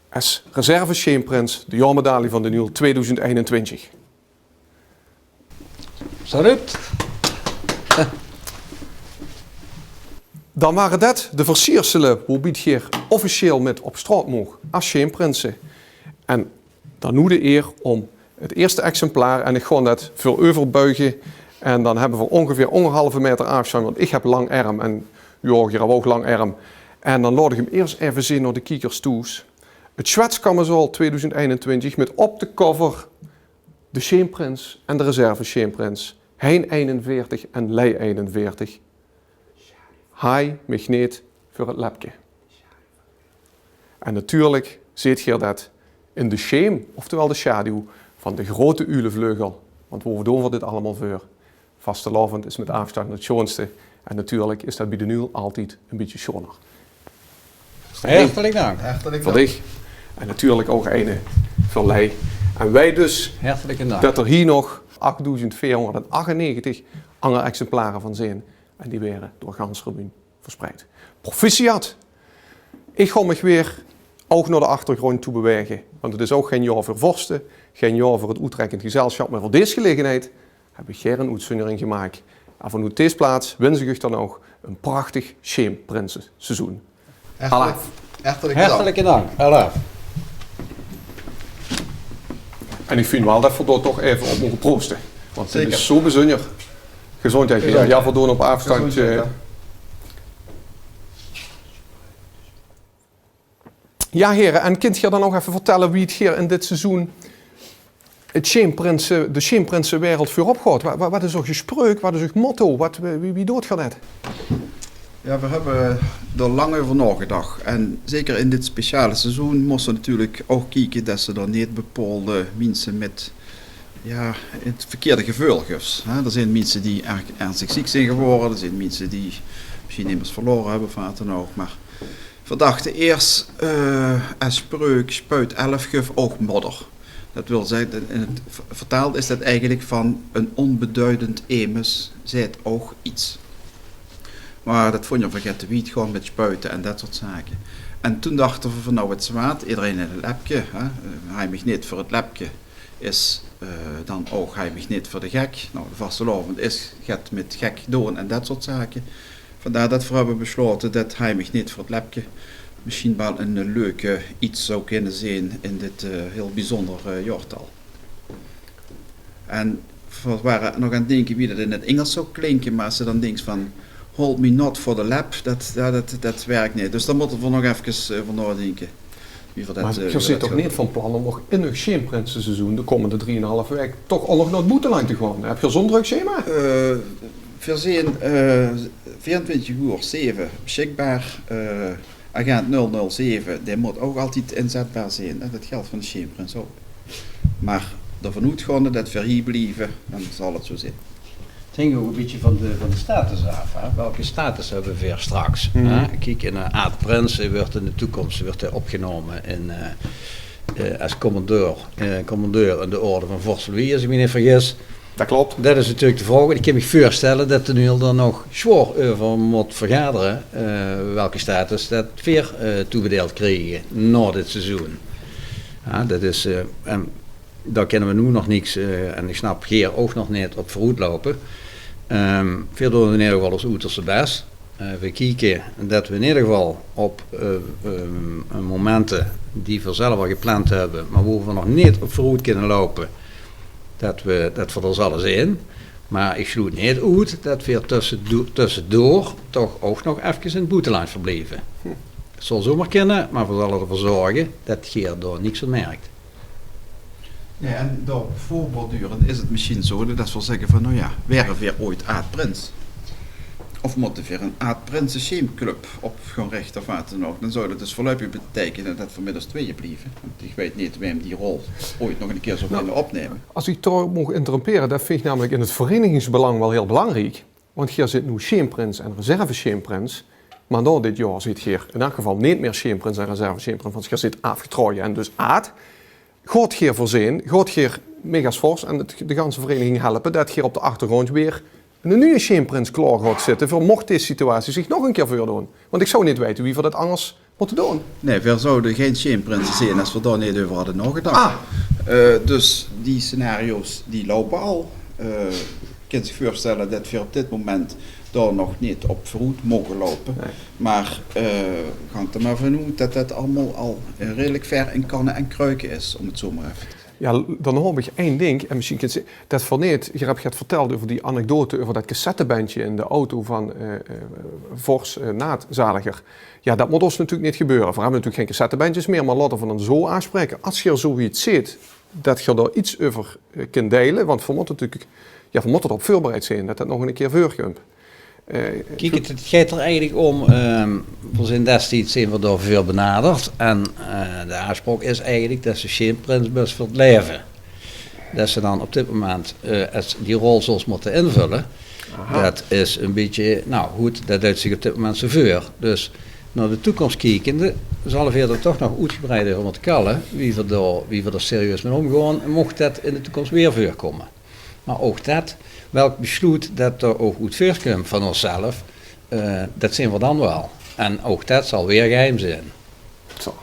es reserve-Sjeenprins de jaormedalie van D'n Uul tweedoezend einentwintjig. Salut! Dan wore det de versiersele woebied geer officieel mit op straot moog es Sjeenprinse. En dan noe de eer óm 't eerste exemplaar, en ich gaon det veureuverbuige, en dan höbbe veer óngeveer óngerhalve maeter aafstandj, want ich höb lang erm en jao, geer höb ouch lang erm. En dan laot ich 'm iers effe zeen nao de kiekers thoes. 't Zwetskamerzaol tweedoezend einentwintjig mit op de cover de Sjeenprins en de reserve-Sjeenprins. Hein einenveertig en Lei einenveertig. Haaj mich neet veur 't lepke. En natuurlik zeet geer det in de sjeem, oftewel de sjaduw, van de grote ulevleugel. Want woe doon veer dit allemaol veur? Vastelaovend is mit aafstandj 't sjoonste. En natuurlik is det bie D'n Uul altied ein bietje sjoner. Hartelik dank. Veur dich. En natuurlik ouch eine veur Lei. En weit dus det d'r hie nog achdoezend veerhóngerdachtennegentig anger exemplare van zeen. En die waere door gans Remunj verspreid. Proficiat! Ich gaon mich weer ouch nao de achtergróndj toe bewaege. Want 't is ouch gein jaor veur vorste, gein jaor veur 't oetrekkend gezelsjap, mer veur dees gelegenheid höb ich hie ein oetzunjering gemaak. En vanoet dees plaats wins ich uch dan ouch ein prachtig sjeemprinseseizoen. Alaaf. Hartelijk, hartelijk bedankt. Hartelijk bedankt. Alaaf. En ich vinj waal det v'r dao toch effe op moge prooste. Want dit is zo bezunjer. Gezondheid, Geer. Gezondheid. Jao, v'r doon op aafstandj. Gezondheid, eh, jao. Jao, heren, en kint geer dan ouch effe vertelle wie 't geer in dit seizoen 't sjeemprinse, de sjeemprinsewereld veurop geit? Wa-, wa-, wat is eur gespreuk? Wat is eur motto? Wat, wie, wie doot geer det? Jao, veer höbbe d'r lang euver naogedach. En zeker in dit speciale seizoen móste v'r natuurlik ouch kieke det ze d'r neet bepaolde minse mit, jao, 't verkeerde geveul gufs, hè. D'r zeen minse die erg ernstig ziek zeen gewore, d'r zeen minse die mesjien emes verlaore höbbe of wat dan ouch, mer Veer dachte eers, eh, es spreuk: spuit elf, guf ouch modder. Det wil zègke, in 't v-, vertaald is det eigelik van: ein onbeduidend emes zaet ouch iets. Mer det vónje veer get te wied, gewoon mit spuite en det soort zake. En toen dachte veer van: nou, wèts se waat, ederein haet ein lepke, hè? Eh, haaj mich neet veur 't lepke is, eh, dan ouch haaj mich neet veur de gek. Nou, de vastelaovend is get mit gek doon en det soort zake. Vandaar det veer höbbe beslaote det haaj mich neet veur 't lepke mesjien waal ein leuk iets zou kinne zeen in dit, eh, hiel bezunjer, eh, jaortal. En veer wore nog aan 't dinke wie det in 't Ingels zou klinke, mer es se dan dinks van: "Hold me not for the lap", det, jao, det, det wirk neet. Dus dao mótte veer nog efkes euver naodinke. Wie veer det, eh, wie veer det gaon doon. Mer geer zeet toch neet van plan óm nog in eur sjeemprinseseizoen de kómmende drieënhalf waek toch ouch nog nao 't boetelandj te gaon? Höb geer zo'n drök schema? Eh, veer zeen, eh, veerentwintig oer zeve besjikbaar. Eh, agent nul nul zeve, dae mót ouch altied inzetbaar zeen, hè. Det geldj veur de sjeemprins ouch. Mer d'rvan oetgaonde det veer hie blieve, dan zal 't zoe zeen. 't Hingk ouch ein bietje van de, van de status aaf, hè? Welke status höbbe veer straks, hè? Kiek, eine aad-prins, dae wuuertj in de toekóms, wuuertj dae opgenómme in, eh, eh, es commandeur, eh, commandeur in de orde van Vors Louis, es ich mich neet vergis. Det klop. Det is natuurlik de vraog. Ich kin mich veurstelle det de Noel d'r nog zwaor euver mót vergadere, eh, welke status det veer, eh, toebedeild kriege nao dit seizoen. Jao, det is, eh, en Dao kinne veer noe nog niks, eh, en ich snap geer ouch nog neet op veuroet loupe. Ehm, veer doon in eder geval ós oeterste bès. Eh, veer kieke det veer in eder geval op, eh, ehm, momente die veer zelf al gepland höbbe, mer wo veer nog neet op veuroet kinne loupe, det veer, det veer d'r zalle zeen. Mer ich sloet neet oet det veer tössedo-, tössedoor toch ouch nog efkes in 't boetelandj verblieve. 't Zal zomer kinne, mer veer zalle d'r veur zörge det geer dao niks van merktj. Nae, en dao op veurborduurend is 't mesjien zoe det veer zègke van, nou jao, waere veer oeats aad-prins? Of mótte veer ein aad-prinse-sjeemclub op gaon richte of waat dan ouch? Dan zou det dus veurluipig beteikene det veer mit ós twieë blieve. Want ich weit neet wae die rol oeats nog ein kier zou kinne opnumme. Es ich dao maag interrumpere, det vinj ich namelik in 't vereinigingsbelang waal hiel belangriek. Want geer zeet noe sjeemprins en reservesjeemprins. Mer nao dit jaor zeet geer in eder geval neet mieë sjeemprins en reservesjeemprins, want geer zeet aafgetraoje en dus aad. Gaot geer veurzeen, gaot geer mich es vors en 't, de ganse vereniging helpe det geer op de achtergróndj weer eine nuje sjeemprins klaor gaot zitte veur moch dees situatie zich nog ein kier veurdoon? Want ich zou neet weite wie veer det angers mótte doon. Nae, veer zouwe gein sjeemprinse zeen es veer dao neet euver hadde naogedach. Ah. Eh, dus die scenario's, die loupe al. Eh, kins dich veurstelle det veer op dit moment dao nog neet op veuroet moge loupe. Nae. Mer, eh, gank d'r mer vanoet det det allemaol al, eh, redelik wied in kanne en kruike is, óm 't zoe mer effe te zègke. Jao, dan höb ich ein dink, en mesjien kins se det veur neet, geer höb get vertèld euver die anekdote euver det cassettebendje in de auto van, eh, eh, vors, eh, Naat Zaliger. Jao, det mót ós natuurlik neet gebeure. Veer höbbe natuurlik gein cassettebendjes mieë, mer laote veer dan zoe aafspraeke. Es geer zoe get zeet, det geer dao get euver, eh, kint deile, want veer mótte natuurlik, jao, veer mótte d'rop veurbereid zeen det det nog ein kier veurkump. Eh, kiek, 't, 't geit d'r eigelik óm, ehm, veer zeen destieds zeen veer dao veur benaderd. En, eh, de aafspraok is eigelik det se sjeemprins bös veur 't laeve. Det se dan op dit moment, eh, es die rol zóls mótte invölle. Aha. Det is ein bietje, nou good, det duit zich op dit moment zoe veur. Dus nao de toekóms kiekende zalle veer d'r toch nog oetgebreid euver mótte kalle, wie veer dao, wie veer d'r serieus mit ómgaon, moch det in de toekóms weer veurkómme. Mer ouch det, welk besloet det d'r ouch oet veurkump van ószelf, eh, det zeen veer dan waal. En ouch det zal weer geheim zeen. Zo.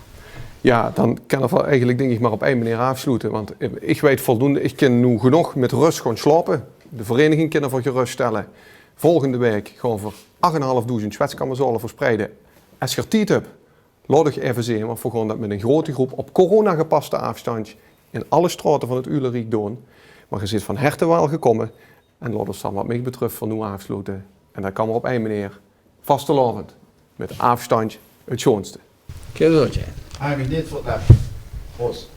Jao, dan kinne v'r eigelik, dink ich, mer op ein meneer aafsloete. Want, eh, ich weit voldoende, ich kin noe genóg mit rös gaon slaope. De vereiniging kinne v'r gerös stelle. Volgende waek gaon v'r achtenhalfdoezend zwetskamerzale verspreide. Es geer tied höb, laot uch aeve zeen, want v'r gaon det mit ein grote groep op corona gepaste aafstandj in alle straote van 't Uleriek doon. Mer geer zeet van herte welkómme en laot ós dan, wat mich betröf, veur noe aafsloete. En det kan mer op ein meneer: vastelaovend mit aafstandj 't sjoonste. Geer zult, jao. Ein minuut veur 't nep. Proost.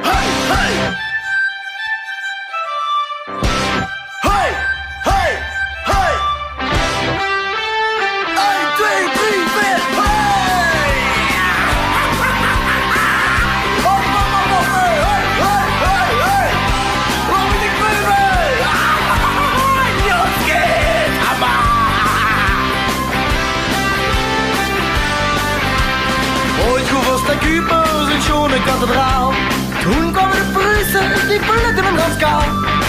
Hey, hey! Hey, hey, hey! Ein, twee, drie, veer, hey! Hop, hop, hop, hop, hey, hey, hey, hey! Los geht's, Hammer! Ooit goe v'r Stad Kuper, zoe'n sjoon kathedraal. Toen kwame de Pruuse, die plunderde 'm gans kaal.